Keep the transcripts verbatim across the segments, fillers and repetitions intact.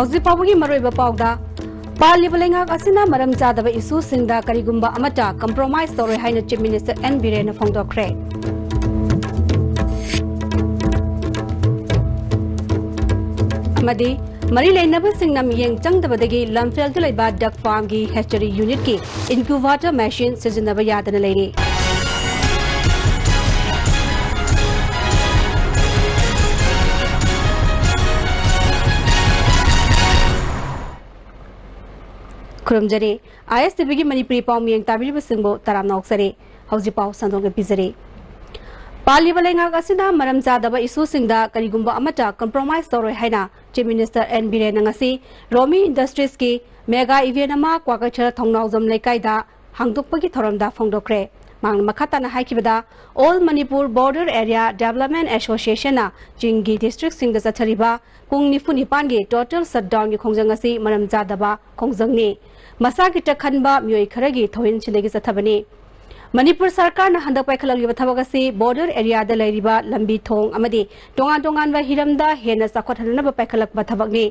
ꯍꯧꯖꯤꯛ ꯐꯥꯎꯕꯒꯤ ꯃꯔꯨꯑꯣꯏꯕ ꯄꯥꯎꯗ, ꯄꯥꯜꯂꯤꯕ ꯂꯩꯉꯥꯛ ꯑꯁꯤꯅ ꯃꯔꯝ ꯆꯥꯗꯕ ꯏꯁꯨꯁꯤꯡꯗ ꯀꯔꯤꯒꯨꯝꯕ ꯑꯃꯠꯇ ꯀꯝꯄ꯭ꯔꯣꯃꯥꯏꯖ ꯇꯧꯔꯣꯏ ꯍꯥꯏꯅ ꯆꯤꯐ ꯃꯤꯅꯤꯁꯇꯔ ꯑꯦꯟ ꯕꯤꯔꯦꯟꯅ ꯐꯣꯡꯗꯣꯛꯈ꯭ꯔꯦ꯫ ꯑꯃꯗꯤ ꯃꯔꯤ ꯂꯩꯅꯕꯁꯤꯡꯅ ꯃꯤꯠꯌꯦꯡ ꯆꯪꯗꯕꯗꯒꯤ ꯂꯝꯐꯦꯜꯗ ꯂꯩꯕ ꯗꯛ ꯐꯥꯔꯝꯒꯤ ꯍꯦꯆꯔꯤ ꯌꯨꯅꯤꯠꯀꯤ ꯏꯟꯀ꯭ꯌꯨꯕꯦꯇꯔ ꯃꯦꯁꯤꯟ ꯁꯤꯖꯤꯟꯅꯕ ꯌꯥꯗꯅ ꯂꯩꯔꯤ꯫ ꯈꯨꯔꯨꯝꯖꯔꯤ꯫ ꯑꯥꯏ ꯑꯦꯁ ꯇꯤ ꯚꯤꯒꯤ ꯃꯅꯤꯄꯨꯔꯤ ꯄꯥꯎ ꯃꯤꯌꯦꯡ ꯇꯥꯕꯤꯔꯤꯕꯁꯤꯡꯕꯨ ꯇꯔꯥꯝꯅ ꯑꯣꯛꯆꯔꯤ꯫ ꯍꯧꯖꯤꯛ ꯄꯥꯎ ꯁꯟꯗꯣꯛꯅ ꯄꯤꯖꯔꯤ꯫ ꯄꯥꯜꯂꯤꯕ ꯂꯩꯉꯥꯛ ꯑꯁꯤꯅ ꯃꯔꯝ ꯆꯥꯗꯕ ꯏꯁꯨꯁꯤꯡꯗ ꯀꯔꯤꯒꯨꯝꯕ ꯑꯃꯠꯇ ꯀꯝꯄ꯭ꯔꯣꯃꯥꯏꯖ ꯇꯧꯔꯣꯏ ꯍꯥꯏꯅ ꯆꯤꯐ ꯃꯤꯅꯤꯁꯇꯔ ꯑꯦꯟ ꯕꯤꯔꯦꯟꯅ ꯉꯁꯤ ꯔꯣꯃꯤ ꯏꯟꯗꯁꯇ꯭ꯔꯤꯁꯀꯤ ꯃꯦꯒꯥ ꯏꯚꯦꯟ ꯑꯃ ꯀ꯭ꯋꯥꯀꯩꯊꯦꯜ ꯊꯣꯡꯅꯥꯎꯖꯝ ꯂꯩꯀꯥꯏꯗ ꯍꯥꯡꯗꯣꯛꯄꯒꯤ ꯊꯧꯔꯝꯗ ꯐꯣꯡꯗꯣꯛꯈ꯭ꯔꯦ꯫ ꯃꯍꯥꯛꯅ ꯃꯈꯥ ꯇꯥꯅ ꯍꯥꯏꯈꯤꯕꯗ, all Manipur border area development ꯑꯦꯁꯣꯁꯤꯌꯦꯁꯟꯅ ꯆꯤꯡꯒꯤ ꯗꯤꯁꯇ꯭ꯔꯤꯛꯁꯤꯡꯗ ꯆꯠꯊꯔꯤꯕ ꯄꯨꯡ ꯅꯤꯐꯨ ꯅꯤꯄꯥꯟꯒꯤ ꯇꯣꯇꯦꯜ ꯁꯠꯗꯥꯎꯟꯒꯤ ꯈꯣꯡꯖꯪ ꯑꯁꯤ ꯃꯔꯝ ꯆꯥꯗꯕ ꯈꯣꯡꯖꯪꯅꯤ꯫ ꯃꯁꯥꯒꯤ ꯇꯛ ꯈꯟꯕ ꯃꯤꯑꯣꯏ ꯈꯔꯒꯤ ꯊꯧꯍꯤꯟꯁꯤꯡꯗꯒꯤ ꯆꯠꯊꯕꯅꯤ꯫ ꯃꯅꯤꯄꯨꯔ ꯁꯔꯀꯥꯔꯅ ꯍꯟꯗꯛ ꯄꯥꯏꯈꯠꯂꯛꯂꯤꯕ ꯊꯕꯛ ꯑꯁꯤ ꯕꯣꯔꯗꯔ ꯑꯦꯔꯤꯌꯥꯗ ꯂꯩꯔꯤꯕ ꯂꯝꯕꯤ ꯊꯣꯡ ꯑꯃꯗꯤ ꯇꯣꯉꯥꯟ ꯇꯣꯉꯥꯟꯕ ꯍꯤꯔꯝꯗ ꯍꯦꯟꯅ ꯆꯥꯎꯈꯠꯍꯟꯅꯕ ꯄꯥꯏꯈꯠꯂꯛꯄ ꯊꯕꯛꯅꯤ꯫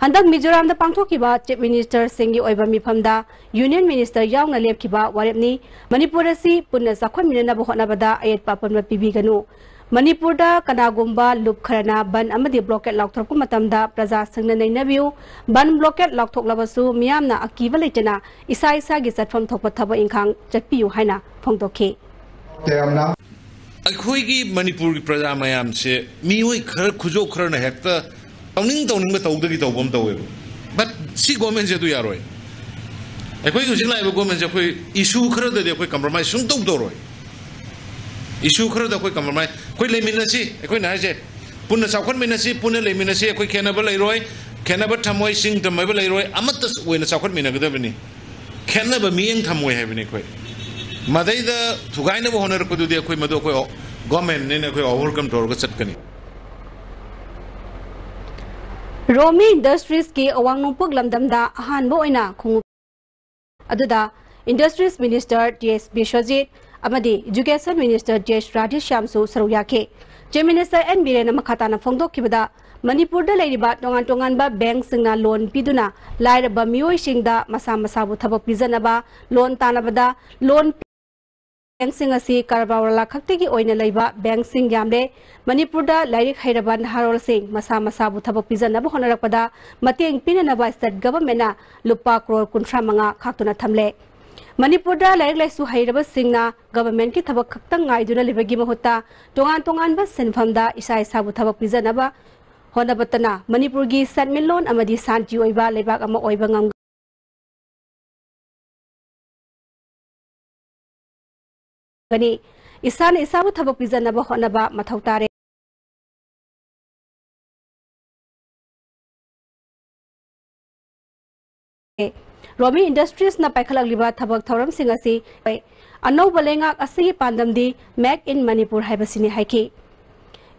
ꯍꯟꯗꯛ ꯃꯤꯖꯣꯔꯥꯝꯗ ꯄꯥꯡꯊꯣꯛꯈꯤꯕ ꯆꯤꯐ ꯃꯤꯅꯤꯁꯇꯔꯁꯤꯡꯒꯤ ꯑꯣꯏꯕ ꯃꯤꯐꯝꯗ ꯌꯨꯅꯤꯌꯟ ꯃꯤꯅꯤꯁꯇꯔ ꯌꯥꯎꯅ ꯂꯦꯞꯈꯤꯕ ꯋꯥꯔꯦꯞꯅꯤ꯫ ꯃꯅꯤꯄꯨꯔ ꯑꯁꯤ ꯄꯨꯟꯅ ꯆꯥꯎꯈꯠꯃꯤꯟꯅꯅꯕ ꯍꯣꯠꯅꯕꯗ ꯑꯌꯦꯠꯄ ꯑꯄꯟꯕ ꯄꯤꯕꯤꯒꯅꯨ꯫ ꯃꯅꯤꯄꯨꯔꯗ ꯀꯅꯥꯒꯨꯝꯕ ꯂꯨꯞ ꯈꯔꯅ ꯕꯟ ꯑꯃꯗꯤ ꯕ꯭ꯂꯣꯀꯦꯠ ꯂꯥꯎꯊꯣꯔꯛꯄ ꯃꯇꯝꯗ ꯄ꯭ꯔꯖꯥꯁꯤꯡꯅ ꯅꯩꯅꯕꯤꯌꯨ꯫ ꯕꯟ ꯕ꯭ꯂꯣꯀꯦꯠ ꯂꯥꯎꯊꯣꯛꯂꯕꯁꯨ ꯃꯤꯌꯥꯝꯅ ꯑꯀꯤꯕ ꯂꯩꯇꯅ ꯏꯁꯥ ꯏꯁꯥꯒꯤ ꯆꯠꯐꯝ ꯊꯣꯛꯄ ꯊꯕꯛ ꯏꯪꯈꯥꯡ ꯆꯠꯄꯤꯌꯨ ꯍꯥꯏꯅ ꯐꯣꯡꯗꯣꯛꯈꯤ꯫ ꯑꯩꯈꯣꯏꯒꯤ ꯃꯅꯤꯄꯨꯔꯒꯤ ꯄ꯭ꯔꯖꯥ ꯃꯌꯥꯝꯁꯦ ꯃꯤꯑꯣꯏ ꯈꯔ, ꯈꯨꯖꯣꯞ ꯈꯔꯅ ꯍꯦꯛꯇ ꯇꯧꯅꯤꯡ ꯇꯧꯅꯤꯡꯕ ꯇꯧꯗꯒꯤ ꯇꯧꯕ ꯑꯃ ꯇꯧꯋꯦꯕ꯫ But ꯁꯤ ꯒꯣꯔꯃꯦꯟꯁꯦ ꯑꯗꯨ ꯌꯥꯔꯣꯏ꯫ ꯑꯩꯈꯣꯏꯒꯤ ꯍꯧꯖꯤꯛ ꯂꯥꯛꯏꯕ ꯒꯣꯔꯃꯦꯟꯁꯦ ꯑꯩꯈꯣꯏ ꯏꯁꯨ ꯈꯔꯗꯗꯤ ꯑꯩꯈꯣꯏ ꯀꯝꯄ꯭ꯔꯣꯃꯥꯏꯁ ꯁꯨꯡꯇꯧ ꯇꯧꯔꯣꯏ꯫ ꯏꯁꯨ ꯈꯔꯗ ꯑꯩꯈꯣꯏ ꯀꯝꯄ꯭ꯔꯣꯃꯥꯏꯁ, ꯑꯩꯈꯣꯏ ꯂꯩꯃꯤꯟꯅꯁꯤ, ꯑꯩꯈꯣꯏꯅ ꯍꯥꯏꯁꯦ ꯄꯨꯟꯅ ꯆꯥꯎꯈꯠꯃꯤꯟꯅꯁꯤ, ꯄꯨꯟꯅ ꯂꯩꯃꯤꯟꯅꯁꯤ, ꯑꯩꯈꯣꯏ ꯈꯦꯠꯅꯕ ꯂꯩꯔꯣꯏ, ꯈꯦꯠꯅꯕ ꯊꯝꯃꯣꯏ, ꯆꯤꯡ ꯇꯝ ꯍꯥꯏꯕ ꯂꯩꯔꯣꯏ, ꯑꯃꯠꯇ ꯑꯣꯏꯅ ꯆꯥꯎꯈꯠꯃꯤꯟꯅꯒꯗꯕꯅꯤ꯫ ꯈꯦꯠꯅꯕ ꯃꯤꯠꯌꯦꯡ ꯊꯝꯃꯣꯏ ꯍꯥꯏꯕꯅꯤ ꯑꯩꯈꯣꯏ꯫ ꯃꯗꯩꯗ ꯊꯨꯒꯥꯏꯅꯕ ꯍꯣꯠꯅꯔꯛꯄꯗꯨꯗꯤ ꯑꯩꯈꯣꯏ, ꯃꯗꯨ ꯑꯩꯈꯣꯏ ꯒꯣꯔꯃꯦꯟꯅꯦꯅ ꯑꯩꯈꯣꯏ ꯑꯣꯚꯔꯀꯝ ꯇꯧꯔꯒ ꯆꯠꯀꯅꯤ꯫ ꯔꯣꯃꯤ ꯏꯟꯗꯁꯇ꯭ꯔꯤꯁꯀꯤ ꯑꯋꯥꯡ ꯅꯣꯡꯄꯣꯛ ꯂꯝꯗꯝꯗ ꯑꯍꯥꯟꯕ ꯑꯣꯏꯅ ꯈꯣꯡꯎꯞ ꯑꯗꯨꯗ ꯏꯟꯗꯁꯇ꯭ꯔꯤꯁ ꯃꯤꯅꯤꯁꯇꯔ ꯇꯤ ꯑꯦꯁ ꯕꯤꯁ꯭ꯋꯖꯤꯠ ꯑꯃꯗꯤ ꯏꯖꯨꯀꯦꯁꯟ ꯃꯤꯅꯤꯁꯇꯔ ꯇꯤ ꯑꯦꯁ ꯔꯥꯙꯦꯁ꯭ꯌꯥꯝꯁꯨ ꯁꯔꯨꯛ ꯌꯥꯈꯤ꯫ ꯆꯤꯐ ꯃꯤꯅꯤꯁꯇꯔ ꯑꯦꯟ ꯕꯤꯔꯦꯟꯅ ꯃꯈꯥ ꯇꯥꯅ ꯐꯣꯡꯗꯣꯛꯈꯤꯕꯗ, ꯃꯅꯤꯄꯨꯔꯗ ꯂꯩꯔꯤꯕ ꯇꯣꯉꯥꯟ ꯇꯣꯉꯥꯟꯕ ꯕꯦꯡꯛꯁꯤꯡꯅ ꯂꯣꯟ ꯄꯤꯗꯨꯅ ꯂꯥꯏꯔꯕ ꯃꯤꯑꯣꯏꯁꯤꯡꯗ ꯃꯁꯥ ꯃꯁꯥꯕꯨ ꯊꯕꯛ ꯄꯤꯖꯅꯕ ꯂꯣꯟ ꯇꯥꯟꯅꯕꯗ ꯂꯣꯟ ꯕꯦꯡꯛꯁꯤꯡ ꯑꯁꯤ ꯀꯔꯕꯥꯔ ꯋꯥꯂꯥ ꯈꯛꯇꯒꯤ ꯑꯣꯏꯅ ꯂꯩꯕ ꯕꯦꯡꯛꯁꯤꯡ ꯌꯥꯝꯂꯦ꯫ ꯃꯅꯤꯄꯨꯔꯗ ꯂꯥꯏꯔꯤꯛ ꯍꯩꯔꯕ ꯅꯍꯥꯔꯣꯜꯁꯤꯡ ꯃꯁꯥ ꯃꯁꯥꯕꯨ ꯊꯕꯛ ꯄꯤꯖꯅꯕ ꯍꯣꯠꯅꯔꯛꯄꯗ ꯃꯇꯦꯡ ꯄꯤꯅꯅꯕ ꯁ꯭ꯇꯦꯠ ꯒꯚꯔꯟꯃꯦꯟꯠꯅ ꯂꯨꯄꯥ ꯀ꯭ꯔꯣꯔ ꯀꯨꯟꯊ꯭ꯔꯥ ꯃꯉꯥ ꯈꯥꯛꯇꯨꯅ ꯊꯝꯂꯦ꯫ ꯃꯅꯤꯄꯨꯔꯗ ꯂꯥꯏꯔꯤꯛ ꯂꯥꯏꯁꯨ ꯍꯩꯔꯕꯁꯤꯡꯅ ꯒꯚꯔꯟꯃꯦꯟꯠꯀꯤ ꯊꯕꯛ ꯈꯛꯇꯪ ꯉꯥꯏꯗꯨꯅ ꯂꯩꯕꯒꯤ ꯃꯍꯨꯠꯇ ꯇꯣꯉꯥꯟ ꯇꯣꯉꯥꯟꯕ ꯁꯤꯟꯐꯝꯗ ꯏꯁꯥ ꯏꯁꯥꯕꯨ ꯊꯕꯛ ꯄꯤꯖꯅꯕ ꯍꯣꯠꯅꯕꯇꯅ ꯃꯅꯤꯄꯨꯔꯒꯤ ꯁꯦꯟꯃꯤꯠꯂꯣꯟ ꯑꯃꯗꯤ ꯁꯥꯟꯇꯤ ꯑꯣꯏꯕ ꯂꯩꯕꯥꯛ ꯑꯃ ꯑꯣꯏꯕ ꯉꯝꯒꯅꯤ꯫ ꯒꯅꯤ꯫ ꯏꯁꯥꯅ ꯏꯁꯥꯕꯨ ꯊꯕꯛ ꯄꯤꯖꯅꯕ ꯍꯣꯠꯅꯕ ꯃꯊꯧ ꯇꯥꯔꯦ꯫ ꯔꯣꯃꯤ ꯏꯟꯗꯁꯇ꯭ꯔꯤꯁꯅ ꯄꯥꯏꯈꯠꯂꯛꯂꯤꯕ ꯊꯕꯛ ꯊꯧꯔꯝꯁꯤꯡ ꯑꯁꯤ ꯑꯅꯧꯕ ꯂꯩꯉꯥꯛ ꯑꯁꯤꯒꯤ ꯄꯥꯟꯗꯝꯗꯤ Make in Manipur ꯍꯥꯏꯕꯁꯤꯅꯤ ꯍꯥꯏꯈꯤ꯫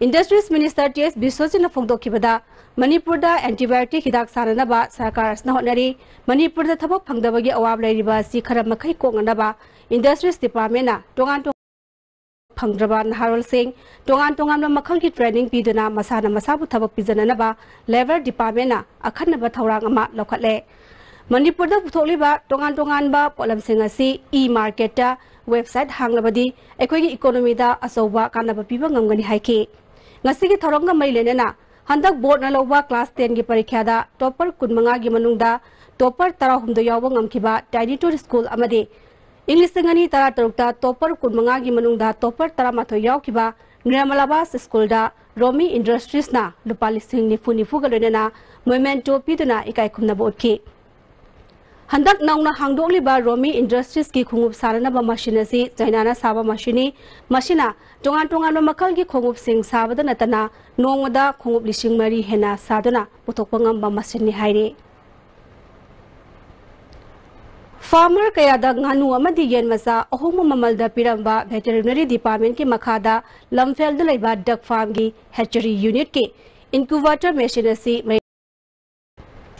ꯏꯟꯗꯁꯇ꯭ꯔꯤꯁ ꯃꯤꯅꯤꯁꯇꯔ ꯇꯤ ꯑꯦꯁ ꯕꯤꯁ꯭ꯋꯖꯤꯠꯅ ꯐꯣꯡꯗꯣꯛꯈꯤꯕꯗ, ꯃꯅꯤꯄꯨꯔꯗ ꯑꯦꯟꯇꯤꯕꯥꯌꯣꯇꯤꯛ ꯍꯤꯗꯥꯛ ꯁꯥꯅꯅꯕ ꯁꯔꯀꯥꯔ ꯑꯁꯤꯅ ꯍꯣꯠꯅꯔꯤ꯫ ꯃꯅꯤꯄꯨꯔꯗ ꯊꯕꯛ ꯐꯪꯗꯕꯒꯤ ꯑꯋꯥꯕ ꯂꯩꯔꯤꯕ ꯑꯁꯤ ꯈꯔ ꯃꯈꯩ ꯀꯣꯛꯅꯅꯕ ꯏꯟꯗꯁꯇ꯭ꯔꯤꯁ ꯗꯤꯄꯥꯔꯠꯃꯦꯟꯠꯅ ꯇꯣꯉꯥꯟ ꯇꯣꯉꯥꯟ ꯐꯪꯗ꯭ꯔꯕ ꯅꯍꯥꯔꯣꯜꯁꯤꯡ ꯇꯣꯉꯥꯟ ꯇꯣꯉꯥꯟꯕ ꯃꯈꯜꯒꯤ ꯇ꯭ꯔꯦꯅꯤꯡ ꯄꯤꯗꯨꯅ ꯃꯁꯥꯅ ꯃꯁꯥꯕꯨ ꯊꯕꯛ ꯄꯤꯖꯅꯅꯕ ꯂꯦꯕꯔ ꯗꯤꯄꯥꯔꯠꯃꯦꯟꯠꯅ ꯑꯈꯟꯅꯕ ꯊꯧꯔꯥꯡ ꯑꯃ ꯂꯧꯈꯠꯂꯦ꯫ ꯃꯅꯤꯄꯨꯔꯗ ꯄꯨꯊꯣꯛꯂꯤꯕ ꯇꯣꯉꯥꯟ ꯇꯣꯉꯥꯟꯕ ꯄꯣꯠꯂꯝꯁꯤꯡ ꯑꯁꯤ ꯏ ꯃꯥꯔꯀꯦꯠꯇ ꯋꯦꯕꯁꯥꯏꯠ ꯍꯥꯡꯂꯕꯗꯤ ꯑꯩꯈꯣꯏꯒꯤ ꯏꯀꯣꯅꯣꯃꯤꯗ ꯑꯆꯧꯕ ꯀꯥꯟꯅꯕ ꯄꯤꯕ ꯉꯝꯒꯅꯤ ꯍꯥꯏꯈꯤ꯫ ꯉꯁꯤꯒꯤ ꯊꯧꯔꯝꯒ ꯃꯔꯤ ꯂꯩꯅꯅ ꯍꯟꯗꯛ ꯕꯣꯔꯗꯅ ꯂꯧꯕ ꯀ꯭ꯂꯥꯁ ꯇꯦꯟꯒꯤ ꯄꯔꯤꯈ꯭ꯌꯥꯗ ꯇꯣꯞꯄꯔ ꯀꯨꯟꯃꯉꯥꯒꯤ ꯃꯅꯨꯡꯗ ꯇꯣꯞꯄꯔ ꯇꯔꯥꯍꯨꯝꯗꯣꯏ ꯌꯥꯎꯕ ꯉꯝꯈꯤꯕ ꯇꯥꯏꯅꯤꯇꯣꯔ ꯁ꯭ꯀꯨꯜ ꯑꯃꯗꯤ ꯏꯪ ꯂꯤꯁꯤꯡ ꯑꯅꯤ ꯇꯔꯥꯇꯔꯨꯛꯇ ꯇꯣꯞꯄꯔ ꯀꯨꯟꯃꯉꯥꯒꯤ ꯃꯅꯨꯡꯗ ꯇꯣꯞꯄꯔ ꯇꯔꯥꯃꯥꯊꯣꯏ ꯌꯥꯎꯈꯤꯕ ꯅꯤꯔꯃꯂꯥꯕꯥꯁ ꯁ꯭ꯀꯨꯜꯗ ꯔꯣꯃꯤ ꯏꯟꯗꯁꯇ꯭ꯔꯤꯁꯅ ꯂꯨꯄꯥ ꯂꯤꯁꯤꯡ ꯅꯤꯐꯨ ꯅꯤꯐꯨꯒ ꯂꯣꯏꯅꯅ ꯃꯣꯃꯦꯟꯇꯣ ꯄꯤꯗꯨꯅ ꯏꯀꯥꯏ ꯈꯨꯝꯅꯕ ꯎꯠꯈꯤ꯫ ꯍꯟꯗꯛ ꯅꯧꯅ ꯍꯥꯡꯗꯣꯛꯂꯤꯕ ꯔꯣꯃꯤ ꯏꯟꯗꯁꯇ꯭ꯔꯤꯁꯀꯤ ꯈꯣꯡꯎꯞ ꯁꯥꯅꯅꯕ ꯃꯁꯤꯟ ꯑꯁꯤ ꯆꯥꯏꯅꯥꯅ ꯁꯥꯕ ꯃꯁꯤꯟꯅꯤ꯫ ꯃꯁꯤꯅ ꯇꯣꯉꯥꯟ ꯇꯣꯉꯥꯟꯕ ꯃꯈꯜꯒꯤ ꯈꯣꯡꯎꯞꯁꯤꯡ ꯁꯥꯕꯗ ꯅꯠꯇꯅ ꯅꯣꯡꯃꯗ ꯈꯣꯡꯎꯞ ꯂꯤꯁꯤꯡ ꯃꯔꯤ ꯍꯦꯟꯅ ꯁꯥꯗꯨꯅ ꯄꯨꯊꯣꯛꯄ ꯉꯝꯕ ꯃꯁꯤꯟꯅꯤ ꯍꯥꯏꯔꯤ꯫ ꯐꯥꯔꯃꯔ ꯀꯌꯥꯗ ꯉꯥꯅꯨ ꯑꯃꯗꯤ ꯌꯦꯟ ꯃꯆꯥ ꯑꯍꯣꯡꯕ ꯃꯃꯜꯗ ꯄꯤꯔꯝꯕ ꯚꯦꯇꯦꯔꯤꯅꯔꯤ ꯗꯤꯄꯥꯔꯠꯃꯦꯟꯠꯀꯤ ꯃꯈꯥꯗ ꯂꯝꯐꯦꯜꯗ ꯂꯩꯕ ꯗꯛ ꯐꯥꯔꯝꯒꯤ ꯍꯦꯆꯔꯤ ꯌꯨꯅꯤꯠꯀꯤ ꯏꯟꯀ꯭ꯌꯨꯕꯦꯇꯔ ꯃꯦꯁꯤꯟ ꯑꯁꯤ ꯃꯩ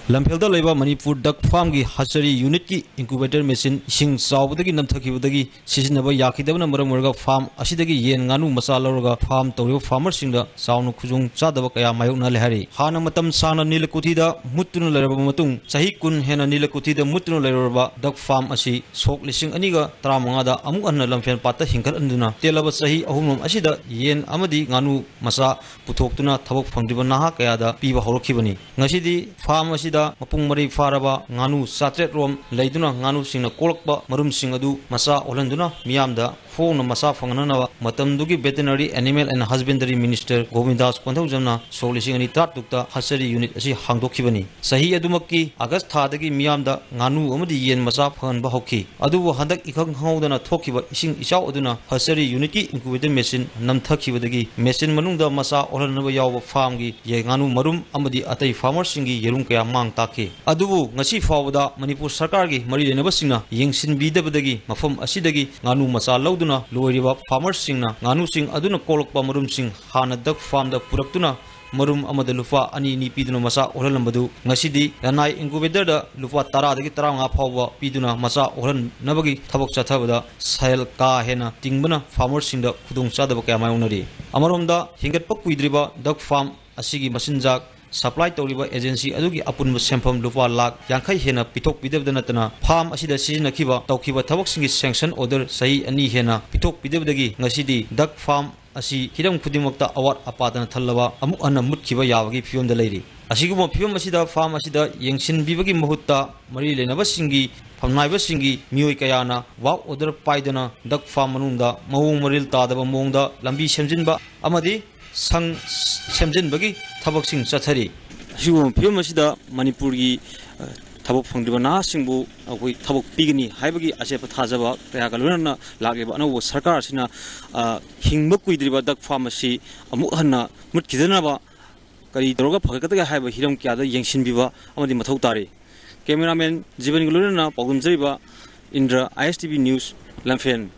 ꯂꯝꯐꯦꯜꯗ ꯂꯩꯕ ꯃꯅꯤꯄꯨꯔ ꯗꯛ ꯐꯥꯔꯝꯒꯤ ꯍꯆꯔꯤ ꯌꯨꯅꯤꯠꯀꯤ ꯏꯟꯀꯨꯕꯦꯇꯔ ꯃꯦꯆꯤꯟ ꯏꯁꯤꯡ ꯆꯥꯎꯕꯗꯒꯤ ꯅꯝꯊꯈꯤꯕꯗꯒꯤ ꯁꯤꯖꯤꯟꯅꯕ ꯌꯥꯈꯤꯗꯕꯅ ꯃꯔꯝ ꯑꯣꯏꯔꯒ ꯐꯥꯔꯝ ꯑꯁꯤꯗꯒꯤ ꯌꯦꯟ ꯉꯥꯅꯨ ꯃꯆꯥ ꯂꯧꯔꯒ ꯐꯥꯔꯝ ꯇꯧꯔꯤꯕ ꯐꯥꯔꯃꯔꯁꯤꯡꯗ ꯆꯥꯎꯅ ꯈꯨꯗꯣꯡ ꯆꯥꯗꯕ ꯀꯌꯥ ꯃꯥꯌꯣꯛꯅꯍꯜꯂꯦ ꯍꯥꯏꯔꯤ꯫ ꯍꯥꯟꯅ ꯃꯇꯝ ꯁꯥꯡꯅ ꯅꯤꯂꯀꯨꯊꯤꯗ ꯃꯨꯠꯇꯨꯅ ꯂꯩꯔꯕ ꯃꯇꯨꯡ, ꯆꯍꯤ ꯀꯨꯟ ꯍꯦꯟꯅ ꯅꯤꯂꯀꯨꯊꯤꯗ ꯃꯨꯠꯇꯨꯅ ꯂꯩꯔꯨꯔꯕ ꯗꯛ ꯐꯥꯔꯝ ꯑꯁꯤ ꯁꯣꯛ ꯂꯤꯁꯤꯡ ꯑꯅꯤꯒ ꯇꯔꯥꯃꯉꯥꯗ ꯑꯃꯨꯛ ꯍꯟꯅ ꯂꯝꯐꯦꯜ ꯄꯥꯠꯇ ꯍꯤꯡꯒꯠꯍꯟꯗꯨꯅ ꯇꯦꯜꯂꯕ ꯆꯍꯤ ꯑꯍꯨꯝꯂꯣꯝ ꯑꯁꯤꯗ ꯌꯦꯟ ꯑꯃꯗꯤ ꯉꯥꯅꯨ ꯃꯆꯥ ꯄꯨꯊꯣꯛꯇꯨꯅ ꯊꯕꯛ ꯐꯪꯗ꯭ꯔꯤꯕ ꯅꯍꯥ ꯀꯌꯥꯗ ꯄꯤꯕ ꯍꯧꯔꯛꯈꯤꯕꯅꯤ꯫ ꯉꯁꯤꯗꯤ ꯐꯥꯔꯝ ꯑꯁꯤꯗ ꯃꯄꯨꯡ ꯃꯔꯩ ꯐꯥꯔꯕ ꯉꯥꯅꯨ ꯆꯥꯇ꯭ꯔꯦꯠ ꯔꯣꯝ ꯂꯩꯗꯨꯅ ꯉꯥꯅꯨꯁꯤꯡꯅ ꯀꯣꯛꯂꯛꯄ ꯃꯔꯨꯝꯁꯤꯡ ꯑꯗꯨ ꯃꯆꯥ ꯑꯣꯜꯍꯟꯗꯨꯅ ꯃꯤꯌꯥꯝꯗ ꯍꯣꯡꯅ ꯃꯆꯥ ꯐꯪꯍꯟꯅꯕ ꯃꯇꯝꯗꯨꯒꯤ Veterinary Animal and Husbandry Minister ꯒꯣꯕꯤꯟꯗꯥꯁ ꯀꯣꯟꯊꯧꯖꯝꯅ ꯁꯣꯛ ꯂꯤꯁꯤꯡ ꯑꯅꯤ ꯇꯔꯥꯇꯔꯨꯛꯇ ꯍꯆꯔꯤ ꯌꯨꯅꯤꯠ ꯑꯁꯤ ꯍꯥꯡꯗꯣꯛꯈꯤꯕꯅꯤ꯫ ꯆꯍꯤ ꯑꯗꯨꯃꯛꯀꯤ ꯑꯥꯒꯁ ꯊꯥꯗꯒꯤ ꯃꯤꯌꯥꯝꯗ ꯉꯥꯅꯨ ꯑꯃꯗꯤ ꯌꯦꯟ ꯃꯆꯥ ꯐꯪꯍꯟꯕ ꯍꯧꯈꯤ꯫ ꯑꯗꯨꯕꯨ ꯍꯟꯗꯛ ꯏꯈꯪ ꯈꯪꯍꯧꯗꯅ ꯊꯣꯛꯈꯤꯕ ꯏꯁꯤꯡ ꯏꯆꯥꯎ ꯑꯗꯨꯅ ꯍꯆꯔꯤ ꯌꯨꯅꯤꯠꯀꯤ ꯏꯟꯀꯨꯕꯦꯇꯔ ꯃꯦꯆꯤꯟ ꯅꯝꯊꯈꯤꯕꯗꯒꯤ ꯃꯦꯆꯤꯟ ꯃꯅꯨꯡꯗ ꯃꯆꯥ ꯑꯣꯜꯍꯟꯅꯕ ꯌꯥꯎꯕ ꯐꯥꯔꯝꯒꯤ ꯌꯦꯟ ꯉꯥꯅꯨ ꯃꯔꯨꯝ ꯑꯃꯗꯤ ꯑꯇꯩ ꯐꯥꯔꯃꯔꯁꯤꯡꯒꯤ ꯌꯦꯔꯨꯝ ꯀꯌꯥ ꯃꯥꯡ ꯇꯥꯛꯈꯤ꯫ ꯑꯗꯨꯕꯨ ꯉꯁꯤ ꯐꯥꯎꯕꯗ ꯃꯅꯤꯄꯨꯔ ꯁꯔꯀꯥꯔꯒꯤ ꯃꯔꯤ ꯂꯩꯅꯕꯁꯤꯡꯅ ꯌꯦꯡꯁꯤꯟꯕꯤꯗꯕꯗꯒꯤ ꯃꯐꯝ ꯑꯁꯤꯗꯒꯤ ꯉꯥꯅꯨ ꯃꯆꯥ ꯂꯧꯗꯨꯅ ꯂꯣꯏꯔꯤꯕ ꯐꯥꯔꯃꯔꯁꯤꯡꯅ ꯉꯥꯅꯨꯁꯤꯡ ꯑꯗꯨꯅ ꯀꯣꯛꯂꯛꯄ ꯃꯔꯨꯝꯁꯤꯡ ꯍꯥꯟꯅ ꯗꯛ ꯐꯥꯔꯝꯗ ꯄꯨꯔꯛꯇꯨꯅ ꯃꯔꯨꯝ ꯑꯃꯗ ꯂꯨꯄꯥ ꯑꯅꯤ ꯑꯅꯤ ꯄꯤꯗꯨꯅ ꯃꯆꯥ ꯑꯣꯜꯍꯜꯂꯝꯕꯗꯨ ꯉꯁꯤꯗꯤ ꯂꯅꯥꯏ ꯏꯟꯀꯨꯕꯦꯇꯔꯗ ꯂꯨꯄꯥ ꯇꯔꯥꯗꯒꯤ ꯇꯔꯥꯃꯉꯥ ꯐꯥꯎꯕ ꯄꯤꯗꯨꯅ ꯃꯆꯥ ꯑꯣꯜꯍꯟꯅꯕꯒꯤ ꯊꯕꯛ ꯆꯠꯊꯕꯗ ꯁꯦꯜ ꯀꯥ ꯍꯦꯟꯅ ꯇꯤꯡꯕꯅ ꯐꯥꯔꯃꯔꯁꯤꯡꯗ ꯈꯨꯗꯣꯡꯆꯥꯗꯕ ꯀꯌꯥ ꯃꯥꯌꯣꯛꯅꯔꯤ꯫ ꯑꯃꯔꯣꯝꯗ ꯍꯤꯡꯒꯠꯄ ꯀꯨꯏꯗ꯭ꯔꯤꯕ ꯗꯛ ꯐꯥꯔꯝ ꯑꯁꯤꯒꯤ ꯃꯆꯤꯟꯖꯥꯛ ꯁꯄ꯭ꯂꯥꯏ ꯇꯧꯔꯤꯕ ꯑꯦꯖꯦꯟꯁꯤ ꯑꯗꯨꯒꯤ ꯑꯄꯨꯟꯕ ꯁꯦꯟꯐꯝ ꯂꯨꯄꯥ ꯂꯥꯈ ꯌꯥꯡꯈꯩ ꯍꯦꯟꯅ ꯄꯤꯊꯣꯛꯄꯤꯗꯕꯗ ꯅꯠꯇꯅ ꯐꯥꯔꯝ ꯑꯁꯤꯗ ꯁꯤꯖꯤꯟꯅꯈꯤꯕ ꯇꯧꯈꯤꯕ ꯊꯕꯛꯁꯤꯡꯒꯤ ꯁꯦꯡꯁꯟ ꯑꯣꯔꯗꯔ ꯆꯍꯤ ꯑꯅꯤ ꯍꯦꯟꯅ ꯄꯤꯊꯣꯛꯄꯤꯗꯕꯗꯒꯤ ꯉꯁꯤꯗꯤ ꯗꯛ ꯐꯥꯔꯝ ꯑꯁꯤ ꯍꯤꯔꯝ ꯈꯨꯗꯤꯡꯃꯛꯇ ꯑꯋꯥꯠ ꯑꯄꯥꯗꯅ ꯊꯜꯂꯕ ꯑꯃꯨꯛ ꯍꯟꯅ ꯃꯨꯠꯈꯤꯕ ꯌꯥꯕꯒꯤ ꯐꯤꯕꯝꯗ ꯂꯩꯔꯤ꯫ ꯑꯁꯤꯒꯨꯝꯕ ꯐꯤꯕꯝ ꯑꯁꯤꯗ ꯐꯥꯔꯝ ꯑꯁꯤꯗ ꯌꯦꯡꯁꯤꯟꯕꯤꯕꯒꯤ ꯃꯍꯨꯠꯇ ꯃꯔꯤ ꯂꯩꯅꯕꯁꯤꯡꯒꯤ ꯐꯝꯅꯥꯏꯕꯁꯤꯡꯒꯤ ꯃꯤꯑꯣꯏ ꯀꯌꯥꯅ ꯋꯥꯔꯛ ꯑꯣꯔꯗꯔ ꯄꯥꯏꯗꯨꯅ ꯗꯛ ꯐꯥꯔꯝ ꯃꯅꯨꯡꯗ ꯃꯑꯣꯡ ꯃꯔꯤꯜ ꯇꯥꯗꯕ ꯃꯑꯣꯡꯗ ꯂꯝꯕꯤ ꯁꯦꯝꯖꯤꯟꯕ ꯑꯃꯗꯤ ꯁꯪ ꯁꯦꯝꯖꯤꯟꯕꯒꯤ ꯊꯕꯛꯁꯤꯡ ꯆꯠꯊꯔꯤ꯫ ꯑꯁꯤꯒꯨꯝꯕ ꯐꯤꯕꯝ ꯑꯁꯤꯗ ꯃꯅꯤꯄꯨꯔꯒꯤ, ꯑ, ꯊꯕꯛ ꯐꯪꯗ꯭ꯔꯤꯕ ꯅꯍꯥꯁꯤꯡꯕꯨ ꯑꯩꯈꯣꯏ ꯊꯕꯛ ꯄꯤꯒꯅꯤ ꯍꯥꯏꯕꯒꯤ ꯑꯆꯦꯠꯄ ꯊꯥꯖꯕ ꯀꯌꯥꯒ ꯂꯣꯏꯅꯅ ꯂꯥꯛꯂꯤꯕ ꯑꯅꯧꯕ ꯁꯔꯀꯥꯔ ꯑꯁꯤꯅ, ꯑ, ꯍꯤꯡꯕ ꯀꯨꯏꯗ꯭ꯔꯤꯕ ꯗꯛ ꯐꯥꯔꯝ ꯑꯁꯤ ꯑꯃꯨꯛ ꯍꯟꯅ ꯃꯨꯠꯈꯤꯗꯅꯕ ꯀꯔꯤ ꯇꯧꯔꯒ ꯐꯒꯠꯀꯗꯒꯦ ꯍꯥꯏꯕ ꯍꯤꯔꯝ ꯀꯌꯥꯗ ꯌꯦꯡꯁꯤꯟꯕꯤꯕ ꯑꯃꯗꯤ ꯃꯊꯧ ꯇꯥꯔꯤ꯫ ꯀꯦꯃꯦꯔꯥꯃꯦꯟ ꯖꯤꯕꯟꯒ ꯂꯣꯏꯅꯅ ꯄꯥꯎꯗꯝꯖꯔꯤꯕ Indra, I S T V news, Lamphel.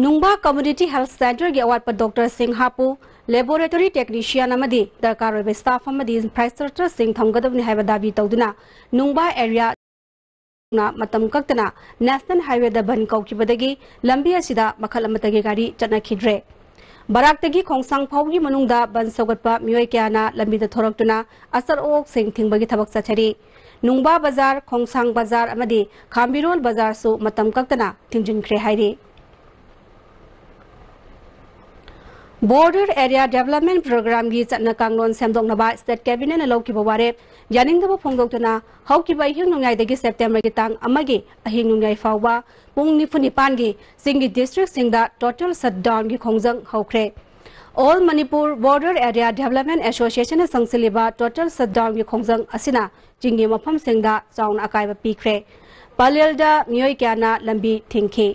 ꯅꯨꯡꯕꯥ ꯀꯝꯃ꯭ꯌꯨꯅꯤꯇꯤ ꯍꯦꯜꯊ ꯁꯦꯟꯇꯔꯒꯤ ꯑꯋꯥꯠꯄ ꯗꯣꯛꯇꯔꯁꯤꯡ ꯍꯥꯞꯄꯨ, ꯂꯦꯕꯣꯔꯦꯇꯣꯔꯤ ꯇꯦꯛꯅꯤꯁꯤꯌꯥꯟ ꯑꯃꯗꯤ ꯗꯔꯀꯥꯔ ꯑꯣꯏꯕ ꯁ꯭ꯇꯥꯐ ꯑꯃꯗꯤ ꯏꯟꯐ꯭ꯔꯥꯁ꯭ꯇ꯭ꯔꯛꯆꯔꯁꯤꯡ ꯊꯝꯒꯗꯕꯅꯤ ꯍꯥꯏꯕ ꯗꯥꯕꯤ ꯇꯧꯗꯨꯅ ꯅꯨꯡꯕꯥ ꯑꯦꯔꯤꯌꯥ ꯃꯇꯝ ꯀꯛꯇꯅ ꯅꯦꯁꯅꯦꯜ ꯍꯥꯏꯋꯦꯗ ꯕꯟ ꯀꯧꯈꯤꯕꯗꯒꯤ ꯂꯝꯕꯤ ꯑꯁꯤꯗ ꯃꯈꯜ ꯑꯃꯠꯇꯒꯤ ꯒꯥꯔꯤ ꯆꯠꯅꯈꯤꯗ꯭ꯔꯦ꯫ ꯕꯔꯥꯛꯇꯒꯤ ꯈꯣꯡꯁꯥꯡ ꯐꯥꯎꯒꯤ ꯃꯅꯨꯡꯗ ꯕꯟ ꯁꯧꯒꯠꯄ ꯃꯤꯑꯣꯏ ꯀꯌꯥꯅ ꯂꯝꯕꯤꯗ ꯊꯣꯔꯛꯇꯨꯅ ꯑꯆꯠ ꯑꯋꯣꯛꯁꯤꯡ ꯊꯤꯡꯕꯒꯤ ꯊꯕꯛ ꯆꯠꯊꯔꯤ꯫ ꯅꯨꯡꯕꯥ ꯕꯖꯥꯔ, ꯈꯣꯡꯁꯥꯡ ꯕꯖꯥꯔ ꯑꯃꯗꯤ ꯈꯥꯝꯕꯤꯔꯣꯜ ꯕꯖꯥꯔꯁꯨ ꯃꯇꯝ ꯀꯛꯇꯅ ꯊꯤꯡꯖꯤꯟꯈ꯭ꯔꯦ ꯍꯥꯏꯔꯤ꯫ ꯕꯣꯔꯗꯔ ꯑꯦꯔꯤꯌꯥ ꯗꯦꯕꯂꯞꯃꯦꯟ ꯄ꯭ꯔꯣꯒ꯭ꯔꯥꯝꯒꯤ ꯆꯠꯅ ꯀꯥꯡꯂꯣꯟ ꯁꯦꯝꯗꯣꯛꯅꯕ ꯁ꯭ꯇꯦꯠ ꯀꯦꯕꯤꯅꯦꯠꯅ ꯂꯧꯈꯤꯕ ꯋꯥꯔꯦꯞ ꯌꯥꯅꯤꯡꯗꯕ ꯐꯣꯡꯗꯣꯛꯇꯨꯅ ꯍꯧꯈꯤꯕ ꯑꯍꯤꯡ ꯅꯣꯡꯌꯥꯏꯗꯒꯤ ꯁꯦꯞꯇꯦꯝꯕꯔꯒꯤ ꯇꯥꯡ ꯑꯃꯒꯤ ꯑꯍꯤꯡ ꯅꯣꯡꯌꯥꯏ ꯐꯥꯎꯕ ꯄꯨꯡ ꯅꯤꯐꯨ ꯅꯤꯄꯥꯟꯒꯤ ꯆꯤꯡꯒꯤ ꯗꯤꯁꯇ꯭ꯔꯤꯛꯁꯤꯡꯗ ꯇꯣꯇꯦꯜ ꯁꯠꯗꯥꯎꯟꯒꯤ ꯈꯣꯡꯖꯪ ꯍꯧꯈ꯭ꯔꯦ꯫ All Manipur border area development ꯑꯦꯁꯣꯁꯤꯌꯦꯁꯟꯅ ꯆꯪꯁꯤꯜꯂꯤꯕ ꯇꯣꯇꯦꯜ ꯁꯠꯗꯥꯎꯟꯒꯤ ꯈꯣꯡꯖꯪ ꯑꯁꯤꯅ ꯆꯤꯡꯒꯤ ꯃꯐꯝꯁꯤꯡꯗ ꯆꯥꯎꯅ ꯑꯀꯥꯏꯕ ꯄꯤꯈ꯭ꯔꯦ꯫ ꯄꯂꯦꯜꯗ ꯃꯤꯑꯣꯏ ꯀꯌꯥꯅ ꯂꯝꯕꯤ ꯊꯤꯡꯈꯤ꯫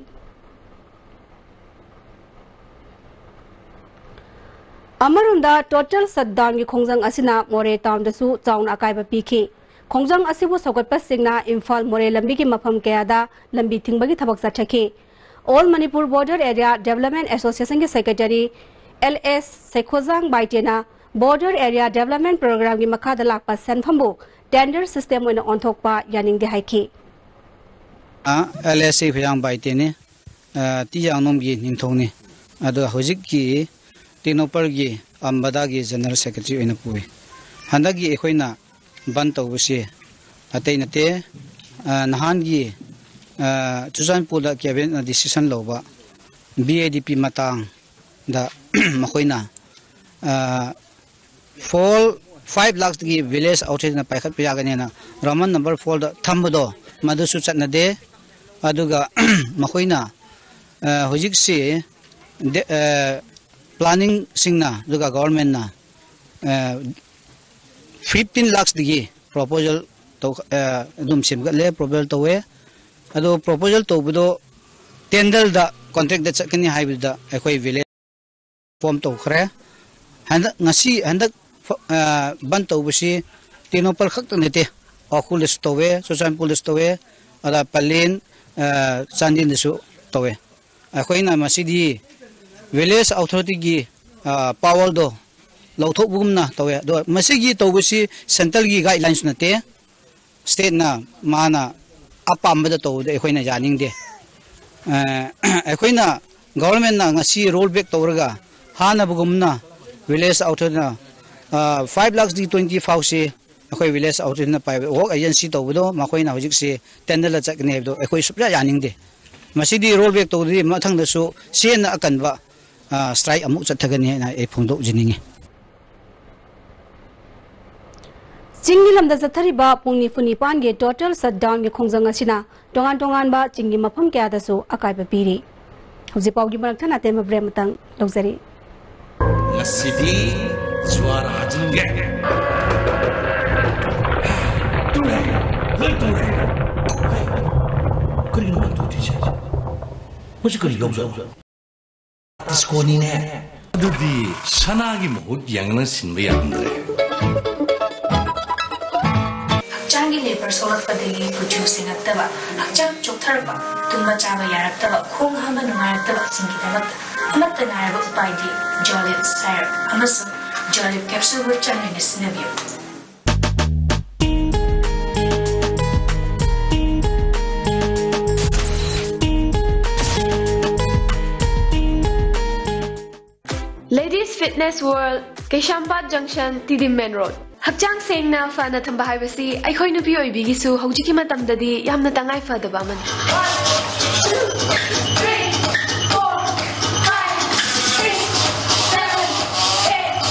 ꯑꯃꯔꯣꯝꯗ ꯇꯣꯇꯦꯜ ꯁꯠꯗꯥꯎꯟꯒꯤ ꯈꯣꯡꯖꯪ ꯑꯁꯤꯅ ꯃꯣꯔꯦ ꯇꯥꯎꯟꯗꯁꯨ ꯆꯥꯎꯅ ꯑꯀꯥꯏꯕ ꯄꯤꯈꯤ꯫ ꯈꯣꯡꯖꯪ ꯑꯁꯤꯕꯨ ꯁꯧꯒꯠꯄꯁꯤꯡꯅ ꯏꯝꯐꯥꯜ ꯃꯣꯔꯦ ꯂꯝꯕꯤꯒꯤ ꯃꯐꯝ ꯀꯌꯥꯗ ꯂꯝꯕꯤ ꯊꯤꯡꯕꯒꯤ ꯊꯕꯛ ꯆꯠꯊꯈꯤ꯫ All Manipur border area development ꯑꯦꯁꯣꯁꯤꯌꯦꯁꯟꯒꯤ ꯁꯦꯀ꯭ꯔꯦꯇꯔꯤ ꯑꯦꯜ ꯑꯦꯁ ꯁꯩꯈꯣꯖꯥꯡ ꯕꯥꯏꯇꯦꯅ ꯕꯣꯔꯗꯔ ꯑꯦꯔꯤꯌꯥ ꯗꯦꯕꯂꯞꯃꯦꯟ ꯄ꯭ꯔꯣꯒ꯭ꯔꯥꯝꯒꯤ ꯃꯈꯥꯗ ꯂꯥꯛꯄ ꯁꯦꯟꯐꯝꯕꯨ ꯇꯦꯟꯗꯔ ꯁꯤꯁꯇꯦꯝ ꯑꯣꯏꯅ ꯑꯣꯟꯊꯣꯛꯄ ꯌꯥꯅꯤꯡꯗꯦ ꯍꯥꯏꯈꯤ꯫ ꯑ, ꯑꯦꯜ ꯑꯦꯁ ꯁꯤ ꯈꯣꯏꯔꯥꯡ ꯕꯥꯏꯇꯦꯅꯤ꯫ ꯑ, ꯇꯤꯌꯥꯡꯅꯣꯝꯒꯤ ꯅꯤꯡꯊꯧꯅꯤ꯫ ꯑꯗꯣ ꯍꯧꯖꯤꯛꯀꯤ ꯇꯦꯡꯅꯧꯄꯜꯒꯤ ꯑꯝꯕꯗꯥꯒꯤ ꯖꯦꯅꯔꯦꯜ ꯁꯦꯀ꯭ꯔꯦꯇꯔꯤ ꯑꯣꯏꯅ ꯄꯨꯏ꯫ ꯍꯟꯗꯛꯀꯤ ꯑꯩꯈꯣꯏꯅ ꯕꯟ ꯇꯧꯕꯁꯤ ꯑꯇꯩ ꯅꯠꯇꯦ꯫ ꯑ, ꯅꯍꯥꯟꯒꯤ, ꯑ, ꯆꯨꯔꯆꯥꯟꯄꯨꯔꯗ ꯀꯦꯕꯤꯅꯦꯠꯅ ꯗꯤꯁꯤꯁꯟ ꯂꯧꯕ ꯕꯤ ꯑꯦ ꯗꯤ ꯄꯤ ꯃꯇꯥꯡꯗ ꯃꯈꯣꯏꯅ, ꯑ, ꯐꯣꯔ, ꯐꯥꯏꯚ ꯂꯥꯛꯁꯇꯒꯤ ꯚꯤꯂꯦꯖ ꯑꯥꯎꯠꯁꯥꯏꯠꯅ ꯄꯥꯏꯈꯠꯄ ꯌꯥꯒꯅꯤ ꯍꯥꯏꯅ ꯔꯣꯃꯟ ꯅꯝꯕꯔ ꯐꯣꯔꯗ ꯊꯝꯕꯗꯣ ꯃꯗꯨꯁꯨ ꯆꯠꯅꯗꯦ꯫ ꯑꯗꯨꯒ ꯃꯈꯣꯏꯅ, ꯑ, ꯍꯧꯖꯤꯛꯁꯤ ꯗꯦ-, ꯑ, ꯄ꯭ꯂꯥꯅꯤꯡꯁꯤꯡꯅ ꯑꯗꯨꯒ ꯒꯣꯚꯔꯟꯃꯦꯟꯅ, ꯑ, ꯐꯤꯐꯇꯤꯟ ꯂꯥꯛꯁꯇꯒꯤ ꯄ꯭ꯔꯣꯄꯣꯖꯦꯜ ꯇꯧ-, ꯑ, ꯑꯗꯨꯝ ꯁꯦꯝꯒꯠꯂꯦ, ꯄ꯭ꯔꯣꯄꯣꯖꯦꯜ ꯇꯧꯋꯦ꯫ ꯑꯗꯣ ꯄ꯭ꯔꯣꯄꯣꯖꯦꯜ ꯇꯧꯕꯗꯣ ꯇꯦꯟꯗꯔꯗ, ꯀꯣꯟꯇ꯭ꯔꯦꯛꯇ ꯆꯠꯀꯅꯤ ꯍꯥꯏꯕꯗꯨꯗ ꯑꯩꯈꯣꯏ ꯚꯤꯂꯦꯖ ꯐꯣꯝ ꯇꯧꯈ꯭ꯔꯦ꯫ ꯍꯟꯗꯛ, ꯉꯁꯤ, ꯍꯟꯗꯛ, ꯑ, ꯕꯟ ꯇꯧꯕꯁꯤ ꯇꯦꯡꯅꯧꯄꯜ ꯈꯛꯇ ꯅꯠꯇꯦ, ꯎꯈ꯭ꯔꯨꯜꯗꯁꯨ ꯇꯧꯋꯦ, ꯆꯨꯔꯆꯥꯟꯄꯨꯔꯗꯁꯨ ꯇꯧꯋꯦ, ꯑꯗ ꯄꯂꯦꯟ, ꯑ, ꯆꯥꯟꯗꯦꯜꯗꯁꯨ ꯇꯧꯋꯦ꯫ ꯑꯩꯈꯣꯏꯅ ꯃꯁꯤꯗꯤ village authorityꯒꯤ powerꯗꯣ ꯂꯧꯊꯣꯛꯄꯒꯨꯝꯅ ꯇꯧꯋꯦ꯫ ꯑꯗꯣ ꯃꯁꯤꯒꯤ ꯇꯧꯕꯁꯤ centreꯒꯤ guidelinesꯁꯨ ꯅꯠꯇꯦ, stateꯅ ꯃꯥꯅ ꯑꯄꯥꯝꯕꯗ ꯇꯧꯕꯗ ꯑꯩꯈꯣꯏꯅ ꯌꯥꯅꯤꯡꯗꯦ꯫ ꯑꯩꯈꯣꯏꯅ governmentꯅ ꯉꯁꯤ roll back ꯇꯧꯔꯒ ꯍꯥꯟꯅꯕꯒꯨꯝꯅ village authorityꯅ five lakhsꯗꯒꯤ twenty ꯐꯥꯎꯁꯤ ꯑꯩꯈꯣꯏ village authorityꯅ private work agency ꯇꯧꯕꯗꯣ ꯃꯈꯣꯏꯅ ꯍꯧꯖꯤꯛꯁꯤ tenderꯗ ꯆꯠꯀꯅꯤ ꯍꯥꯏꯕꯗꯣ ꯑꯩꯈꯣꯏ ꯁꯨꯛꯌꯥ ꯌꯥꯅꯤꯡꯗꯦ꯫ ꯃꯁꯤꯗꯤ roll back ꯇꯧꯗ꯭ꯔꯗꯤ ꯃꯊꯪꯗꯁꯨ ꯆꯦꯟꯅ ꯑꯀꯟꯕ strike ꯑꯃꯨꯛ ꯆꯠꯊꯒꯅꯤ ꯍꯥꯏꯅ ꯑꯩ ꯐꯣꯡꯗꯣꯛꯆꯅꯤꯡꯉꯤ꯫ ꯆꯤꯡꯒꯤ ꯂꯝꯗ ꯆꯠꯊꯔꯤꯕ ꯄꯨꯡ ꯅꯤꯐꯨ ꯅꯤꯄꯥꯟꯒꯤ total shutdownꯒꯤ ꯈꯣꯡꯖꯪ ꯑꯁꯤꯅ ꯇꯣꯉꯥꯟ ꯇꯣꯉꯥꯟꯕ ꯆꯤꯡꯒꯤ ꯃꯐꯝ ꯀꯌꯥꯗꯁꯨ ꯑꯀꯥꯏꯕ ꯄꯤꯔꯤ꯫ ꯍꯧꯖꯤꯛ ꯄꯥꯎꯒꯤ ꯃꯔꯛ ꯊꯠꯅ ꯑꯇꯦꯟꯕ break ꯑꯃꯇꯪ ꯂꯧꯖꯔꯤ꯫ ꯉꯁꯤꯗꯤ ꯖ꯭ꯋꯥꯔ ꯍꯥꯖꯤꯟꯒꯦ꯫ ꯇꯨꯔꯦ, ꯂꯣꯏ ꯇꯨꯔꯦ꯫ ꯀꯔꯤꯅꯣ ꯃꯥ ꯇꯨꯗ꯭ꯔꯤꯁꯦ? ꯃꯁꯤ ꯀꯔꯤ ꯌꯥꯎꯖꯥꯠꯅꯣ? Discoꯅꯤꯅꯦ꯫ ꯑꯗꯨꯗꯤ ꯁꯅꯥꯒꯤ ꯃꯍꯨꯠ ꯌꯥꯡꯅ ꯁꯤꯟꯕ ꯌꯥꯔꯝꯗ꯭ꯔꯦ꯫ ꯍꯛꯆꯥꯡꯒꯤ labor ꯁꯣꯛꯂꯛꯄꯗꯒꯤ ꯀꯨꯆꯨ ꯁꯦꯡꯉꯛꯇꯕ, ꯍꯛꯆꯥꯡ ꯆꯣꯛꯊꯔꯛꯄ, ꯇꯨꯝꯕ ꯆꯥꯕ ꯌꯥꯔꯛꯇꯕ, ꯈꯣꯡ ꯍꯥꯝꯕ ꯅꯨꯡꯉꯥꯏꯔꯛꯇꯕꯁꯤꯡꯒꯤꯗꯃꯛꯇ ꯑꯃꯠꯇ ꯉꯥꯏꯔꯕ ꯎꯄꯥꯏꯗꯤ Jolib syrup ꯑꯃꯁꯨꯡ Jolib capsule ꯍꯨꯠ ꯆꯥꯡ ꯅꯥꯏꯅ ꯁꯤꯖꯤꯟꯅꯕꯤꯌꯨ꯫ Ladies Fitness World, ꯀꯩꯁꯥꯝꯄꯥꯠ junction, ꯇꯤꯗꯤꯝ main road꯫ ꯍꯛꯆꯥꯡ ꯁꯦꯡꯅ ꯐꯅ ꯊꯝꯕ ꯍꯥꯏꯕꯁꯤ ꯑꯩꯈꯣꯏ ꯅꯨꯄꯤ ꯑꯣꯏꯕꯤꯒꯤꯁꯨ ꯍꯧꯖꯤꯛꯀꯤ ꯃꯇꯝꯗꯗꯤ ꯌꯥꯝꯅ ꯇꯉꯥꯏ ꯐꯗꯕ ꯑꯃꯅꯤ꯫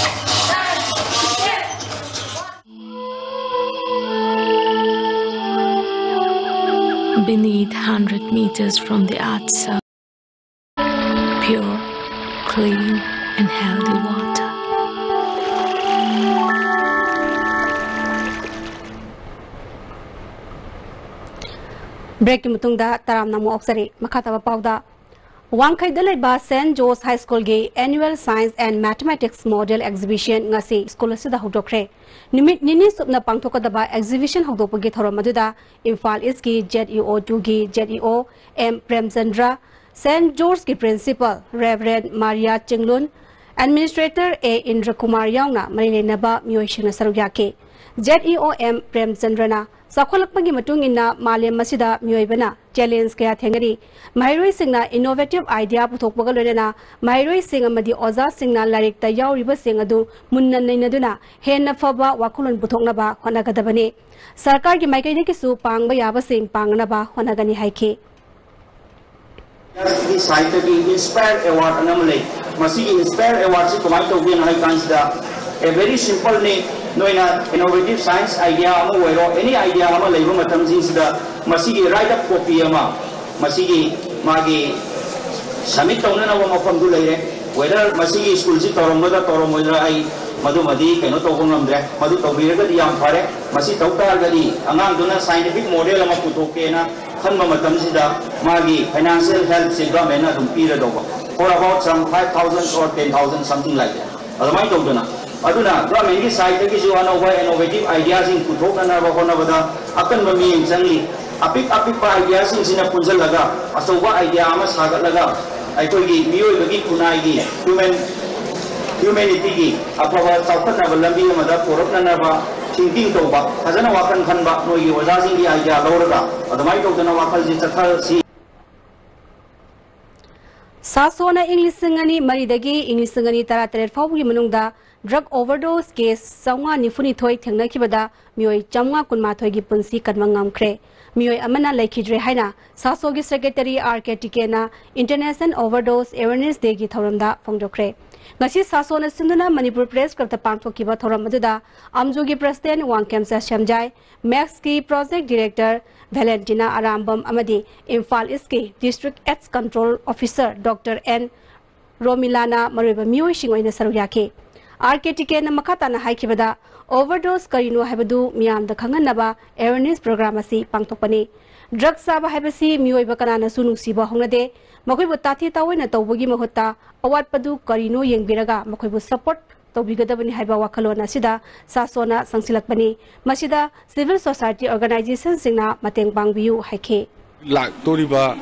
Beneath hundred meters from the outside, pure, clean and healthy water. Breakꯀꯤ ꯃꯇꯨꯡꯗ ꯇꯔꯥꯝꯅ ꯑꯃꯨꯛ ꯑꯣꯛꯆꯔꯤ꯫ ꯃꯈꯥ ꯇꯥꯕ ꯄꯥꯎꯗ, ꯋꯥꯡꯈꯩꯗ ꯂꯩꯕ Saint George High Schoolꯒꯤ Annual Science and Mathematics Model Exhibition ꯉꯁꯤ school ꯑꯁꯤꯗ ꯍꯧꯗꯣꯛꯈ꯭ꯔꯦ꯫ ꯅꯨꯃꯤꯠ ꯅꯤꯅꯤ ꯆꯨꯞꯅ ꯄꯥꯡꯊꯣꯛꯀꯗꯕ exhibition ꯍꯧꯗꯣꯛꯄꯒꯤ ꯊꯧꯔꯝ ꯑꯗꯨꯗ ꯏꯝꯐꯥꯜ Eastꯀꯤ ZEO twoꯒꯤ ZEO M ꯄ꯭ꯔꯦꯝꯆꯟꯗ꯭ꯔ, ꯁꯦꯟꯠ ꯖꯣꯔꯖꯀꯤ principal reverend Maria Chinglun, administrator A Indrakumar ꯌꯥꯎꯅ ꯃꯔꯤ ꯂꯩꯅꯕ ꯃꯤꯑꯣꯏꯁꯤꯡꯅ ꯁꯔꯨꯛ ꯌꯥꯈꯤ꯫ ꯖꯦꯠ ꯏ ꯑꯣ ꯑꯦꯝ ꯄ꯭ꯔꯦꯝꯆꯟꯗ꯭ꯔꯅ ꯆꯥꯎꯈꯠꯂꯛꯄꯒꯤ ꯃꯇꯨꯡ ꯏꯟꯅ ꯃꯥꯂꯦꯝ ꯑꯁꯤꯗ ꯃꯤꯑꯣꯏꯕꯅ ꯆꯦꯂꯦꯟꯖ ꯀꯌꯥ ꯊꯦꯡꯅꯔꯤ꯫ ꯃꯍꯩꯔꯣꯏꯁꯤꯡꯅ ꯏꯅꯣꯚꯦꯇꯤꯚ ꯑꯥꯏꯗꯤꯌꯥ ꯄꯨꯊꯣꯛꯄꯒ ꯂꯣꯏꯅꯅ ꯃꯍꯩꯔꯣꯏꯁꯤꯡ ꯑꯃꯗꯤ ꯑꯣꯖꯥꯁꯤꯡꯅ ꯂꯥꯏꯔꯤꯛꯇ ꯌꯥꯎꯔꯤꯕꯁꯤꯡ ꯑꯗꯨ ꯃꯨꯟꯅ ꯅꯩꯅꯗꯨꯅ ꯍꯦꯟꯅ ꯐꯕ ꯋꯥꯈꯜꯂꯣꯟ ꯄꯨꯊꯣꯛꯅꯕ ꯍꯣꯠꯅꯒꯗꯕꯅꯤ꯫ ꯁꯔꯀꯥꯔꯒꯤ ꯃꯥꯏꯀꯩꯗꯒꯤꯁꯨ ꯄꯥꯡꯕ ꯌꯥꯕꯁꯤꯡ ꯄꯥꯡꯅꯕ ꯍꯣꯠꯅꯒꯅꯤ ꯍꯥꯏꯈꯤ꯫ ꯁꯥꯏꯠꯇꯒꯤ ꯏꯟꯁꯄꯥꯌꯔ ꯑꯦꯋꯥꯔꯗ ꯑꯅ ꯑꯃ ꯂꯩ꯫ ꯃꯁꯤꯒꯤ ꯏꯟꯁꯄꯥꯌꯔ ꯑꯦꯋꯥꯔꯗꯁꯤ ꯀꯃꯥꯏꯅ ꯇꯧꯒꯦꯅ ꯍꯥꯏ ꯀꯥꯟꯁꯤꯗ, a very simple ꯅꯤ꯫ ꯅꯣꯏꯅ ꯏꯅꯣꯚꯦꯇꯤꯚ ꯁꯥꯏꯟꯁ ꯑꯥꯏꯗꯤꯌꯥ ꯑꯃ ꯑꯣꯏꯔꯣ, ꯑꯦꯅꯤ ꯑꯥꯏꯗꯤꯌꯥ ꯑꯃ ꯂꯩꯕ ꯃꯇꯝꯁꯤꯡꯁꯤꯗ ꯃꯁꯤꯒꯤ ꯔꯥꯏꯠ ꯑꯞ ꯀꯣꯄꯤ ꯑꯃ, ꯃꯁꯤꯒꯤ ꯃꯥꯒꯤ ꯁꯕꯃꯤꯠ ꯇꯧꯅꯅꯕ ꯃꯐꯝꯗꯨ ꯂꯩꯔꯦ꯫ ꯋꯦꯗꯔ ꯃꯁꯤꯒꯤ ꯁ꯭ꯀꯨꯜꯁꯤ ꯇꯧꯔꯝꯒꯗ꯭ꯔꯥ ꯇꯧꯔꯝꯃꯣꯏꯗ꯭ꯔꯥ ꯑꯩ ꯃꯗꯨꯃꯗꯤ ꯀꯩꯅꯣ ꯇꯧꯕ ꯉꯝꯗ꯭ꯔꯦ꯫ ꯃꯗꯨ ꯇꯧꯕꯤꯔꯒꯗꯤ ꯌꯥꯝ ꯐꯔꯦ꯫ ꯃꯁꯤ ꯇꯧ ꯇꯥꯔꯒꯗꯤ ꯑꯉꯥꯡꯗꯨꯅ ꯁꯥꯏꯟꯇꯤꯐꯤꯛ ꯃꯣꯗꯦꯜ ꯑꯃ ꯄꯨꯊꯣꯛꯀꯦꯅ ꯈꯟꯕ ꯃꯇꯝꯁꯤꯗ ꯃꯥꯒꯤ ꯐꯥꯏꯅꯥꯟꯁꯤꯌꯦꯜ ꯍꯦꯜꯞꯁꯤ ꯒꯚꯔꯟꯃꯦꯟꯅ ꯑꯗꯨꯝ ꯄꯤꯔꯗꯧꯕ, for about some five thousand or ten thousand, something like that꯫ ꯑꯗꯨꯃꯥꯏꯅ ꯇꯧꯗꯅ, ꯑꯗꯨꯅ ꯒꯚꯔꯟꯃꯦꯟꯒꯤ ꯁꯥꯏꯠꯇꯒꯤꯁꯨ ꯑꯅꯧꯕ ꯏꯅꯣꯚꯦꯇꯤꯚ ꯑꯥꯏꯗꯤꯌꯥꯁꯤꯡ ꯄꯨꯊꯣꯛꯅꯅꯕ ꯍꯣꯠꯅꯕꯗ ꯑꯀꯟꯕ ꯃꯤꯠꯌꯦꯡ ꯆꯪꯂꯤ꯫ ꯑꯄꯤꯛ ꯑꯄꯤꯛꯄ ꯑꯥꯏꯗꯤꯌꯥꯁꯤꯡꯁꯤꯅ ꯄꯨꯟꯁꯤꯜꯂꯒ ꯑꯆꯧꯕ ꯑꯥꯏꯗꯤꯌꯥ ꯑꯃ ꯁꯥꯒꯠꯂꯒ ꯑꯩꯈꯣꯏꯒꯤ ꯃꯤꯑꯣꯏꯕꯒꯤ ꯈꯨꯟꯅꯥꯏꯒꯤ ꯍ꯭ꯌꯨꯃꯦꯟ, ꯍ꯭ꯌꯨꯃꯦꯅꯤꯇꯤꯒꯤ ꯑꯐꯕ ꯆꯥꯎꯈꯠꯅꯕ ꯂꯝꯕꯤ ꯑꯃꯗ ꯄꯨꯔꯛꯅꯅꯕ ꯊꯤꯡꯀꯤꯡ ꯇꯧꯕ, ꯐꯖꯅ ꯋꯥꯈꯜ ꯈꯟꯕ, ꯅꯣꯏꯒꯤ ꯑꯣꯖꯥꯁꯤꯡꯒꯤ ꯑꯥꯏꯗꯤꯌꯥ ꯂꯧꯔꯒ ꯑꯗꯨꯃꯥꯏꯅ ꯇꯧꯗꯅ ꯋꯥꯈꯜꯁꯤ ꯆꯠꯊꯔꯁꯤ꯫ ꯁꯥꯁꯣꯅ ꯏꯪ ꯂꯤꯁꯤꯡ ꯑꯅꯤ ꯃꯔꯤꯗꯒꯤ ꯏꯪ ꯂꯤꯁꯤꯡ ꯑꯅꯤ ꯇꯔꯥꯇꯔꯦꯠ ꯐꯥꯎꯕꯒꯤ ꯃꯅꯨꯡꯗ ꯗ꯭ꯔꯒ ꯑꯣꯚꯔꯗꯣꯁ ꯀꯦꯁ ꯆꯥꯝꯃꯉꯥ ꯅꯤꯐꯨꯅꯤꯊꯣꯏ ꯊꯦꯡꯅꯈꯤꯕꯗ ꯃꯤꯑꯣꯏ ꯆꯥꯝꯃꯉꯥ ꯀꯨꯟꯃꯥꯊꯣꯏꯒꯤ ꯄꯨꯟꯁꯤ ꯀꯟꯕ ꯉꯝꯈ꯭ꯔꯦ꯫ ꯃꯤꯑꯣꯏ ꯑꯃꯅ ꯂꯩꯈꯤꯗ꯭ꯔꯦ ꯍꯥꯏꯅ ꯁꯥꯁꯣꯒꯤ ꯁꯦꯀ꯭ꯔꯦꯇꯔꯤ ꯑꯥꯔ ꯀꯦ ꯇꯤꯀꯦꯅ ꯏꯟꯇꯔꯅꯦꯁꯅꯦꯜ ꯑꯣꯚꯔꯗꯣꯁ ꯑꯦꯋꯦꯔꯅꯦꯁ ꯗꯦꯒꯤ ꯊꯧꯔꯝꯗ ꯐꯣꯡꯗꯣꯛꯈ꯭ꯔꯦ꯫ ꯉꯁꯤ ꯁꯥꯁꯣꯅ ꯁꯤꯟꯗꯨꯅ ꯃꯅꯤꯄꯨꯔ ꯄ꯭ꯔꯦꯁ ꯀ꯭ꯂꯕꯇ ꯄꯥꯡꯊꯣꯛꯈꯤꯕ ꯊꯧꯔꯝ ꯑꯗꯨꯗ ꯑꯝꯖꯨꯒꯤ ꯄ꯭ꯔꯁꯤꯗꯦꯟꯠ ꯋꯥꯡꯈꯦꯝꯆꯥ ꯁꯦꯝꯖꯥꯏ, ꯃꯦꯛꯁꯀꯤ ꯄ꯭ꯔꯣꯖꯦꯛ ꯗꯤꯔꯦꯛꯇꯔ ꯚꯦꯂꯦꯟꯇꯤꯅꯥ ꯑꯔꯥꯝꯕꯝ ꯑꯃꯗꯤ ꯏꯝꯐꯥꯜ ꯏꯁꯀꯤ district aids control officer doctor N ꯔꯣꯃꯤꯂꯥꯅ ꯃꯔꯨꯑꯣꯏꯕ ꯃꯤꯑꯣꯏꯁꯤꯡ ꯑꯣꯏꯅ ꯁꯔꯨꯛ ꯌꯥꯈꯤ꯫ ꯑꯥꯔ ꯀꯦ ꯇꯤꯀꯦꯅ ꯃꯈꯥ ꯇꯥꯅ ꯍꯥꯏꯈꯤꯕꯗ, ꯑꯣꯚꯔꯗꯣꯁ ꯀꯔꯤꯅꯣ ꯍꯥꯏꯕꯗꯨ ꯃꯤꯌꯥꯝꯗ ꯈꯪꯍꯟꯅꯕ ꯑꯦꯋꯦꯔꯅꯦꯁ ꯄ꯭ꯔꯣꯒ꯭ꯔꯥꯝ ꯑꯁꯤ ꯄꯥꯡꯊꯣꯛꯄꯅꯤ꯫ ꯗ꯭ꯔꯒ ꯆꯥꯕ ꯍꯥꯏꯕꯁꯤ ꯃꯤꯑꯣꯏꯕ ꯀꯅꯥꯅꯁꯨ ꯅꯨꯡꯁꯤꯕ ꯍꯧꯅꯗꯦ꯫ ꯃꯈꯣꯏꯕꯨ ꯇꯥꯊꯤ ꯇꯥꯑꯣꯏꯅ ꯇꯧꯕꯒꯤ ꯃꯍꯨꯠꯇ ꯑꯋꯥꯠꯄꯗꯨ ꯀꯔꯤꯅꯣ ꯌꯦꯡꯕꯤꯔꯒ ꯃꯈꯣꯏꯕꯨ ꯁꯄꯣꯔꯠ ꯇꯧꯕꯤꯒꯗꯕꯅꯤ ꯍꯥꯏꯕ ꯋꯥꯈꯜꯂꯣꯟ ꯑꯁꯤꯗ ꯁꯥꯁꯣꯅ ꯆꯪꯁꯤꯜꯂꯛꯄꯅꯤ꯫ ꯃꯁꯤꯗ ꯁꯤꯚꯤꯜ ꯁꯣꯁꯥꯏꯇꯤ ꯑꯣꯔꯒꯅꯥꯏꯖꯦꯁꯟꯁꯤꯡꯅ ꯃꯇꯦꯡ ꯄꯥꯡꯕꯤꯌꯨ ꯍꯥꯏꯈꯤ꯫ ꯂꯥꯛꯇꯣꯔꯤꯕ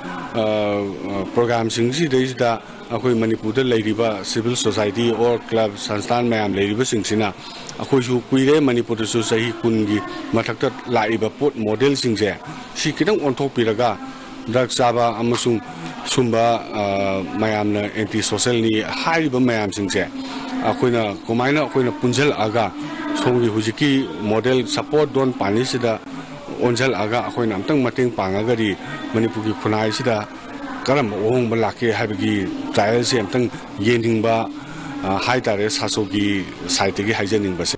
ꯄ꯭ꯔꯣꯒ꯭ꯔꯥꯝꯁꯤꯡꯁꯤꯗꯩꯁꯤꯗ ꯑꯩꯈꯣꯏ ꯃꯅꯤꯄꯨꯔꯗ ꯂꯩꯔꯤꯕ ꯁꯤꯚꯤꯜ ꯁꯣꯁꯥꯏꯇꯤ ꯑꯣꯔ ꯀ꯭ꯂꯕ ꯁꯪꯁꯊꯥꯟ ꯃꯌꯥꯝ ꯂꯩꯔꯤꯕꯁꯤꯡꯁꯤꯅ ꯑꯩꯈꯣꯏꯁꯨ ꯀꯨꯏꯔꯦ, ꯃꯅꯤꯄꯨꯔꯗꯁꯨ ꯆꯍꯤ ꯀꯨꯟꯒꯤ ꯃꯊꯛꯇ ꯂꯥꯛꯏꯕ ꯄꯣꯠ ꯃꯣꯗꯦꯜꯁꯤꯡꯁꯦ ꯁꯤ ꯈꯤꯇꯪ ꯑꯣꯟꯊꯣꯛꯄꯤꯔꯒ ꯗ꯭ꯔꯒ ꯆꯥꯕ ꯑꯃꯁꯨꯡ ꯁꯨꯝꯕ ꯃꯌꯥꯝꯅ ꯑꯦꯟꯇꯤ ꯁꯣꯁꯦꯜꯅꯤ ꯍꯥꯏꯔꯤꯕ ꯃꯌꯥꯝꯁꯤꯡꯁꯦ ꯑꯩꯈꯣꯏꯅ ꯀꯃꯥꯏꯅ ꯑꯩꯈꯣꯏꯅ ꯄꯨꯟꯁꯤꯜꯂꯛꯑꯒ ꯁꯣꯝꯒꯤ ꯍꯧꯖꯤꯛꯀꯤ ꯃꯣꯗꯦꯜ ꯁꯄꯣꯔꯠ ꯗꯣꯟ ꯄꯥꯅꯤꯁꯤꯗ ꯑꯣꯟꯁꯤꯜꯂꯛꯑꯒ ꯑꯩꯈꯣꯏꯅ ꯑꯝꯇꯪ ꯃꯇꯦꯡ ꯄꯥꯡꯉꯒꯗꯤ ꯃꯅꯤꯄꯨꯔꯒꯤ ꯈꯨꯟꯅꯥꯏꯁꯤꯗ ꯀꯔꯝꯕ ꯑꯍꯣꯡꯕ ꯂꯥꯛꯀꯦ ꯍꯥꯏꯕꯒꯤ ꯇ꯭ꯔꯥꯏꯌꯦꯜꯁꯦ ꯑꯝꯇꯪ ꯌꯦꯡꯅꯤꯡꯕ ꯍꯥꯏꯇꯥꯔꯦ, ꯁꯥꯁꯣꯒꯤ ꯁꯥꯏꯠꯇꯒꯤ ꯍꯥꯏꯖꯅꯤꯡꯕꯁꯦ꯫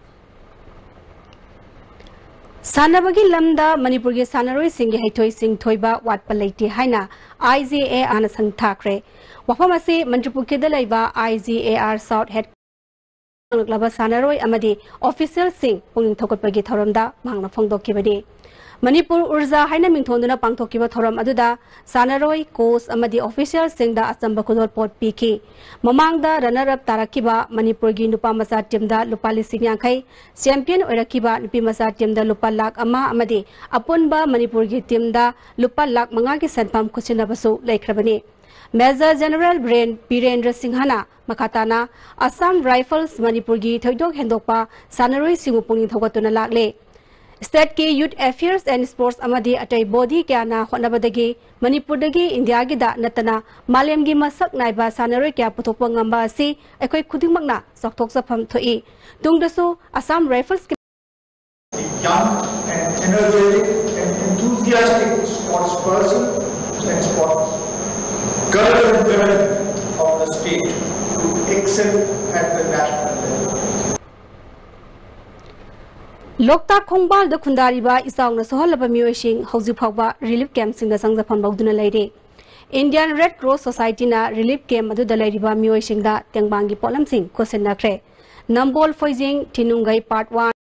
ꯁꯥꯟꯅꯕꯒꯤ ꯂꯝꯗ ꯃꯅꯤꯄꯨꯔꯒꯤ ꯁꯥꯟꯅꯔꯣꯏꯁꯤꯡꯒꯤ ꯍꯩꯊꯣꯏ ꯁꯤꯡꯊꯣꯏꯕ ꯋꯥꯠꯄ ꯂꯩꯇꯦ ꯍꯥꯏꯅ ꯑꯥꯏ ꯖꯦ ꯑꯦ ꯑꯥꯔꯅ ꯁꯪ ꯊꯥꯈ꯭ꯔꯦ꯫ ꯋꯥꯐꯝ ꯑꯁꯤ ꯃꯟꯇ꯭ꯔꯤꯄꯨꯈ꯭ꯔꯤꯗ ꯂꯩꯕ I J A R south head ꯍꯣꯡꯂꯛꯂꯕ ꯁꯥꯟꯅꯔꯣꯏ ꯑꯃꯗꯤ ꯑꯣꯐꯤꯁꯤꯌꯦꯜꯁꯤꯡ ꯄꯨꯛꯅꯤꯡ ꯊꯧꯒꯠꯄꯒꯤ ꯊꯧꯔꯝꯗ ꯃꯍꯥꯛꯅ ꯐꯣꯡꯗꯣꯛꯈꯤꯕꯅꯤ꯫ ꯃꯅꯤꯄꯨꯔ ꯎꯔꯖꯥ ꯍꯥꯏꯅ ꯃꯤꯡꯊꯣꯟꯗꯨꯅ ꯄꯥꯡꯊꯣꯛꯈꯤꯕ ꯊꯧꯔꯝ ꯑꯗꯨꯗ ꯁꯥꯟꯅꯔꯣꯏ, ꯀꯣꯆ ꯑꯃꯗꯤ ꯑꯣꯐꯤꯁꯤꯌꯦꯜꯁꯤꯡꯗ ꯑꯆꯝꯕ ꯈꯨꯗꯣꯜꯄꯣꯠ ꯄꯤꯈꯤ꯫ ꯃꯃꯥꯡꯗ ꯔꯟꯅꯔ ꯑꯞ ꯇꯥꯔꯛꯈꯤꯕ ꯃꯅꯤꯄꯨꯔꯒꯤ ꯅꯨꯄꯥ ꯃꯆꯥ ꯇꯤꯝꯗ ꯂꯨꯄꯥ ꯂꯤꯁꯤꯡ ꯌꯥꯡꯈꯩ, ꯆꯦꯝꯄꯤꯌꯟ ꯑꯣꯏꯔꯛꯈꯤꯕ ꯅꯨꯄꯤ ꯃꯆꯥ ꯇꯤꯝꯗ ꯂꯨꯄꯥ ꯂꯥꯈ ꯑꯃ ꯑꯃꯗꯤ ꯑꯄꯨꯟꯕ ꯃꯅꯤꯄꯨꯔꯒꯤ ꯇꯤꯝꯗ ꯂꯨꯄꯥ ꯂꯥꯈ ꯃꯉꯥꯒꯤ ꯁꯦꯟꯐꯝ ꯈꯨꯠꯁꯤꯟꯅꯕꯁꯨ ꯂꯩꯈ꯭ꯔꯕꯅꯤ꯫ ꯃꯦꯖꯔ ꯖꯦꯅꯔꯦꯜ ꯕꯤꯔꯦꯟ, ꯕꯤꯔꯦꯟꯗ꯭ꯔ ꯁꯤꯡꯍꯅ ꯃꯈꯥ ꯇꯥꯅ ꯑꯁꯥꯝ ꯔꯥꯏꯐꯜꯁ ꯃꯅꯤꯄꯨꯔꯒꯤ ꯊꯣꯏꯗꯣꯛ ꯍꯦꯟꯗꯣꯛꯄ ꯁꯥꯟꯅꯔꯣꯏꯁꯤꯡꯕꯨ ꯄꯨꯛꯅꯤꯡ ꯊꯧꯒꯠꯇꯨꯅ ꯂꯥꯛꯂꯦ꯫ ꯁ꯭ꯇꯦꯠꯀꯤ ꯌꯨꯠ ꯑꯦꯐꯤꯌꯔꯁ ꯑꯦꯟ ꯁ꯭ꯄꯣꯔꯠꯁ ꯑꯃꯗꯤ ꯑꯇꯩ ꯕꯣꯗꯤ ꯀꯌꯥꯅ ꯍꯣꯠꯅꯕꯗꯒꯤ ꯃꯅꯤꯄꯨꯔꯗꯒꯤ ꯏꯟꯗꯤꯌꯥꯒꯤꯗ ꯅꯠꯇꯅ ꯃꯥꯂꯦꯝꯒꯤ ꯃꯁꯛ ꯅꯥꯏꯕ ꯁꯥꯟꯅꯔꯣꯏ ꯀꯌꯥ ꯄꯨꯊꯣꯛꯄ ꯉꯝꯕ ꯑꯁꯤ ꯑꯩꯈꯣꯏ ꯈꯨꯗꯤꯡꯃꯛꯅ ꯆꯥꯎꯊꯣꯛꯆꯐꯝ ꯊꯣꯛꯏ꯫ ꯇꯨꯡꯗꯁꯨ Assam ꯔꯥꯏꯐꯜꯁꯀꯤ young and energetic and enthusiastic sports person and sports girl and women of the state to excel at the national level. ꯂꯣꯛꯇꯥꯛ ꯈꯣꯡꯕꯥꯜꯗ ꯈꯨꯟꯗꯥꯔꯤꯕ ꯏꯆꯥꯎꯅ ꯁꯣꯛꯍꯜꯂꯕ ꯃꯤꯑꯣꯏꯁꯤꯡ ꯍꯧꯖꯤꯛ ꯐꯥꯎꯕ ꯔꯤꯂꯤꯐ ꯀꯦꯝꯞꯁꯤꯡꯗ ꯆꯪꯖꯐꯝ ꯂꯧꯗꯨꯅ ꯂꯩꯔꯤ꯫ ꯏꯟꯗꯤꯌꯟ ꯔꯦꯗ ꯀ꯭ꯔꯣꯁ ꯁꯣꯁꯥꯏꯇꯤꯅ ꯔꯤꯂꯤꯐ ꯀꯦꯝꯞ ꯑꯗꯨꯗ ꯂꯩꯔꯤꯕ ꯃꯤꯑꯣꯏꯁꯤꯡꯗ ꯇꯦꯡꯕꯥꯡꯒꯤ ꯄꯣꯠꯂꯝꯁꯤꯡ ꯈꯨꯠꯁꯤꯟꯅꯈ꯭ꯔꯦ꯫ ꯅꯝꯕꯣꯜ ꯐꯣꯏꯖꯤꯡ ꯊꯤꯅꯨꯡꯒꯩ ꯄꯥꯔꯠ ꯋꯥꯟ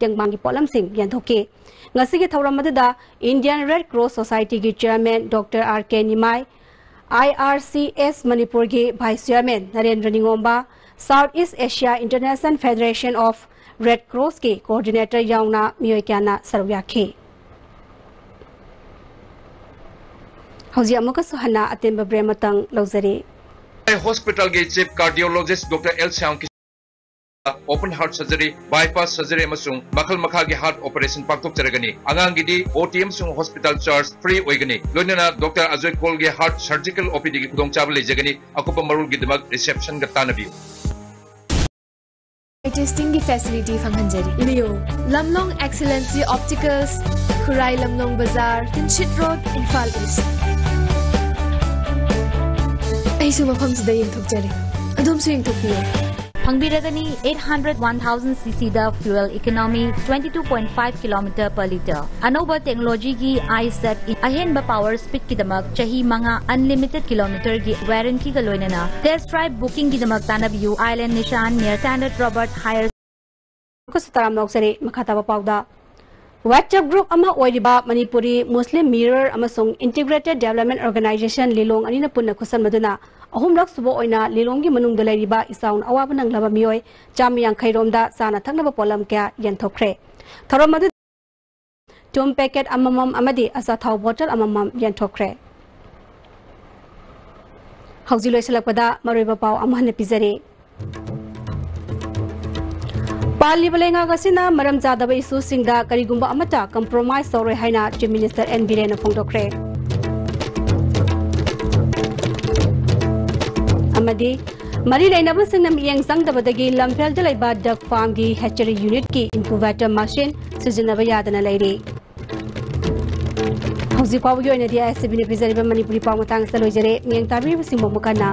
ꯇꯦꯡꯕꯥꯡꯒꯤ ꯄꯣꯠꯂꯝꯁꯤꯡ ꯌꯦꯟꯊꯣꯛꯈꯤ꯫ ꯉꯁꯤꯒꯤ ꯊꯧꯔꯝ ꯑꯗꯨꯗ ꯏꯟꯗꯤꯌꯟ ꯔꯦꯗ ꯀ꯭ꯔꯣꯁ ꯁꯣꯁꯥꯏꯇꯤꯒꯤ chairman doctor R K Nimai, I R C S ꯃꯅꯤꯄꯨꯔꯒꯤ vice chairman Narendra Ningomba, south east Asia international federation of red ꯀ꯭ꯔꯣꯁꯀꯤ ꯀꯣꯑꯣꯔꯗꯤꯅꯦꯇꯔ ꯌꯥꯎꯅ ꯃꯤꯑꯣꯏ ꯀꯌꯥꯅ ꯁꯔꯨꯛ ꯌꯥꯈꯤ꯫ ꯍꯧꯖꯤꯛ ꯑꯃꯨꯛꯀꯁꯨ ꯍꯟꯅ ꯑꯇꯦꯟꯕ ꯕ꯭ꯔꯦꯛ ꯑꯃꯇꯪ ꯂꯧꯖꯔꯤ꯫ ꯑꯩ ꯍꯣꯁꯄꯤꯇꯥꯜꯒꯤ chief cardiologist doctor L Shyam Kishan open heart surgery, bypass surgery ꯑꯃꯁꯨꯡ ꯃꯈꯜ ꯃꯈꯥꯒꯤ ꯍꯥꯔꯠ ꯑꯣꯄꯔꯦꯁꯟ ꯄꯥꯡꯊꯣꯛꯆꯔꯒꯅꯤ꯫ ꯑꯉꯥꯡꯒꯤꯗꯤ ꯑꯣ ꯇꯤ ꯑꯃꯁꯨꯡ ꯍꯣꯁꯄꯤꯇꯥꯜ ꯆꯥꯔꯖ ꯐ꯭ꯔꯤ ꯑꯣꯏꯒꯅꯤ꯫ ꯂꯣꯏꯅꯅ ꯗꯣꯛꯇꯔ ꯑꯖꯣꯏ ꯀꯣꯜꯒꯤ ꯍꯥꯔꯠ ꯁꯔꯖꯤꯀꯦꯜ ꯑꯣ ꯄꯤ ꯗꯤꯒꯤ ꯈꯨꯗꯣꯡꯆꯥꯕ ꯂꯩꯖꯒꯅꯤ꯫ ꯑꯀꯨꯞꯄ ꯃꯔꯣꯜꯒꯤꯗꯃꯛ ꯔꯤꯁꯦꯞꯁꯟꯒ ꯇꯥꯟꯅꯕꯤꯌꯨ꯫ ꯑꯥꯏ ꯇꯦꯁꯇꯤꯡꯒꯤ ꯐꯦꯁꯤꯂꯤꯇꯤ ꯐꯪꯍꯟꯖꯔꯤ꯫ ꯂꯤꯑꯣ, ꯂꯝꯂꯣꯡ ꯑꯦꯛꯁꯤꯂꯦꯟꯁꯤ ꯑꯣꯞꯇꯤꯀꯜꯁ, ꯈꯨꯔꯥꯏ ꯂꯝꯂꯣꯡ ꯕꯖꯥꯔ, ꯇꯤꯟꯁꯤꯠ ꯔꯣꯗ, ꯏꯝꯐꯥꯜ ꯏꯁ꯫ ꯑꯩꯁꯨ ꯃꯐꯝꯁꯤꯗ ꯌꯦꯡꯊꯣꯛꯆꯔꯦ, ꯑꯗꯣꯝꯁꯨ ꯌꯦꯡꯊꯣꯛꯄꯤꯌꯨ꯫ ꯐꯪꯕꯤꯔꯒꯅꯤ eight hundred one thousand cc ꯗ fuel economy, twenty two point five kilometer per liter꯫ ꯑꯅꯧꯕ ꯇꯦꯛꯅꯣꯂꯣꯖꯤꯒꯤ ꯑꯥꯏ ꯁꯦꯠ ꯑꯍꯦꯟꯕ ꯄꯥꯋꯔ ꯁ꯭ꯄꯤꯗꯀꯤꯗꯃꯛ ꯆꯍꯤ ꯃꯉꯥ unlimited kilometer ꯒꯤ ꯋꯥꯔꯦꯟꯇꯤꯒ ꯂꯣꯏꯅꯅ ꯇꯦꯁ ꯗ꯭ꯔꯥꯏꯚ ꯕꯨꯀꯤꯡꯒꯤꯗꯃꯛ ꯇꯥꯟꯅꯕꯤꯌꯨ꯫ ꯑꯥꯏꯂꯦꯟ ꯅꯤꯁꯥꯟ near Standard Robert Higher ꯈꯨꯁ ꯇꯔꯥꯝꯅ ꯑꯣꯛꯆꯔꯤ꯫ ꯃꯈꯥ ꯇꯥꯕ ꯄꯥꯎꯗ, WhatsApp group ꯑꯃ ꯑꯣꯏꯔꯤꯕ ꯃꯅꯤꯄꯨꯔꯤ ꯃꯨꯁꯂꯤꯝ ꯃꯤꯔꯔ ꯑꯃꯁꯨꯡ ꯏꯟꯇꯤꯒ꯭ꯔꯦꯇꯦꯗ ꯗꯦꯕꯂꯞꯃꯦꯟ ꯑꯣꯔꯒꯅꯥꯏꯖꯦꯁꯟ ꯂꯤꯂꯣꯡ ꯑꯅꯤꯅ ꯄꯨꯟꯅ ꯈꯨꯠꯁꯝꯅꯗꯨꯅ ꯑꯍꯨꯝꯂꯛ ꯁꯨꯕ ꯑꯣꯏꯅ ꯂꯤꯂꯣꯡꯒꯤ ꯃꯅꯨꯡꯗ ꯂꯩꯔꯤꯕ ꯏꯆꯥꯎꯅ ꯑꯋꯥꯕ ꯅꯪꯂꯕ ꯃꯤꯑꯣꯏ ꯆꯥꯝꯃ ꯌꯥꯡꯈꯩ ꯔꯣꯝꯗ ꯆꯥꯅ ꯊꯛꯅꯕ ꯄꯣꯠꯂꯝ ꯀꯌꯥ ꯌꯦꯟꯊꯣꯛꯈ꯭ꯔꯦ꯫ ꯊꯧꯔꯝ ꯑꯗꯨ ꯊꯨꯝ ꯄꯦꯀꯦꯠ ꯑꯃꯃꯝ ꯑꯃꯗꯤ ꯑꯆꯥꯊꯥꯎ ꯕꯣꯇꯜ ꯑꯃꯃꯝ ꯌꯦꯟꯊꯣꯛꯈ꯭ꯔꯦ꯫ ꯍꯧꯖꯤꯛ ꯂꯣꯏꯁꯤꯜꯂꯛꯄꯗ ꯃꯔꯨꯑꯣꯏꯕ ꯄꯥꯎ ꯑꯃꯨꯛ ꯍꯟꯅ ꯄꯤꯖꯔꯤ꯫ ꯄꯥꯜꯂꯤꯕ ꯂꯩꯉꯥꯛ ꯑꯁꯤꯅ ꯃꯔꯝ ꯆꯥꯗꯕ ꯏꯁꯨꯁꯤꯡꯗ ꯀꯔꯤꯒꯨꯝꯕ ꯑꯃꯠꯇ ꯀꯝꯄ꯭ꯔꯣꯃꯥꯏꯖ ꯇꯧꯔꯣꯏ ꯍꯥꯏꯅ ꯆꯤꯐ ꯃꯤꯅꯤꯁꯇꯔ ꯑꯦꯟ ꯕꯤꯔꯦꯟꯅ ꯐꯣꯡꯗꯣꯛꯈ꯭ꯔꯦ꯫ ꯑꯃꯗꯤ ꯃꯔꯤ ꯂꯩꯅꯕꯁꯤꯡꯅ ꯃꯤꯠꯌꯦꯡ ꯆꯪꯗꯕꯗꯒꯤ ꯂꯝꯐꯦꯜꯗ ꯂꯩꯕ ꯗꯛ ꯐꯥꯔꯝꯒꯤ ꯍꯦꯆꯔꯤ ꯌꯨꯅꯤꯠꯀꯤ incubator ꯃꯁꯤꯟ ꯁꯤꯖꯤꯟꯅꯕ ꯌꯥꯗꯅ ꯂꯩꯔꯤ꯫ ꯍꯧꯖꯤꯛ ꯐꯥꯎꯕꯒꯤ ꯑꯣꯏꯅꯗꯤ ꯑꯥꯏ ꯑꯦꯁ ꯇꯤ ꯚꯤꯅ ꯄꯤꯖꯔꯤꯕ ꯃꯅꯤꯄꯨꯔꯤ ꯄꯥꯎ ꯃꯇꯥꯡ ꯑꯁꯤꯗ ꯂꯣꯏꯖꯔꯦ꯫ ꯃꯤꯠꯌꯦꯡ ꯇꯥꯕꯤꯔꯤꯕꯁꯤꯡꯕꯨ ꯑꯃꯨꯛ ꯍꯟꯅ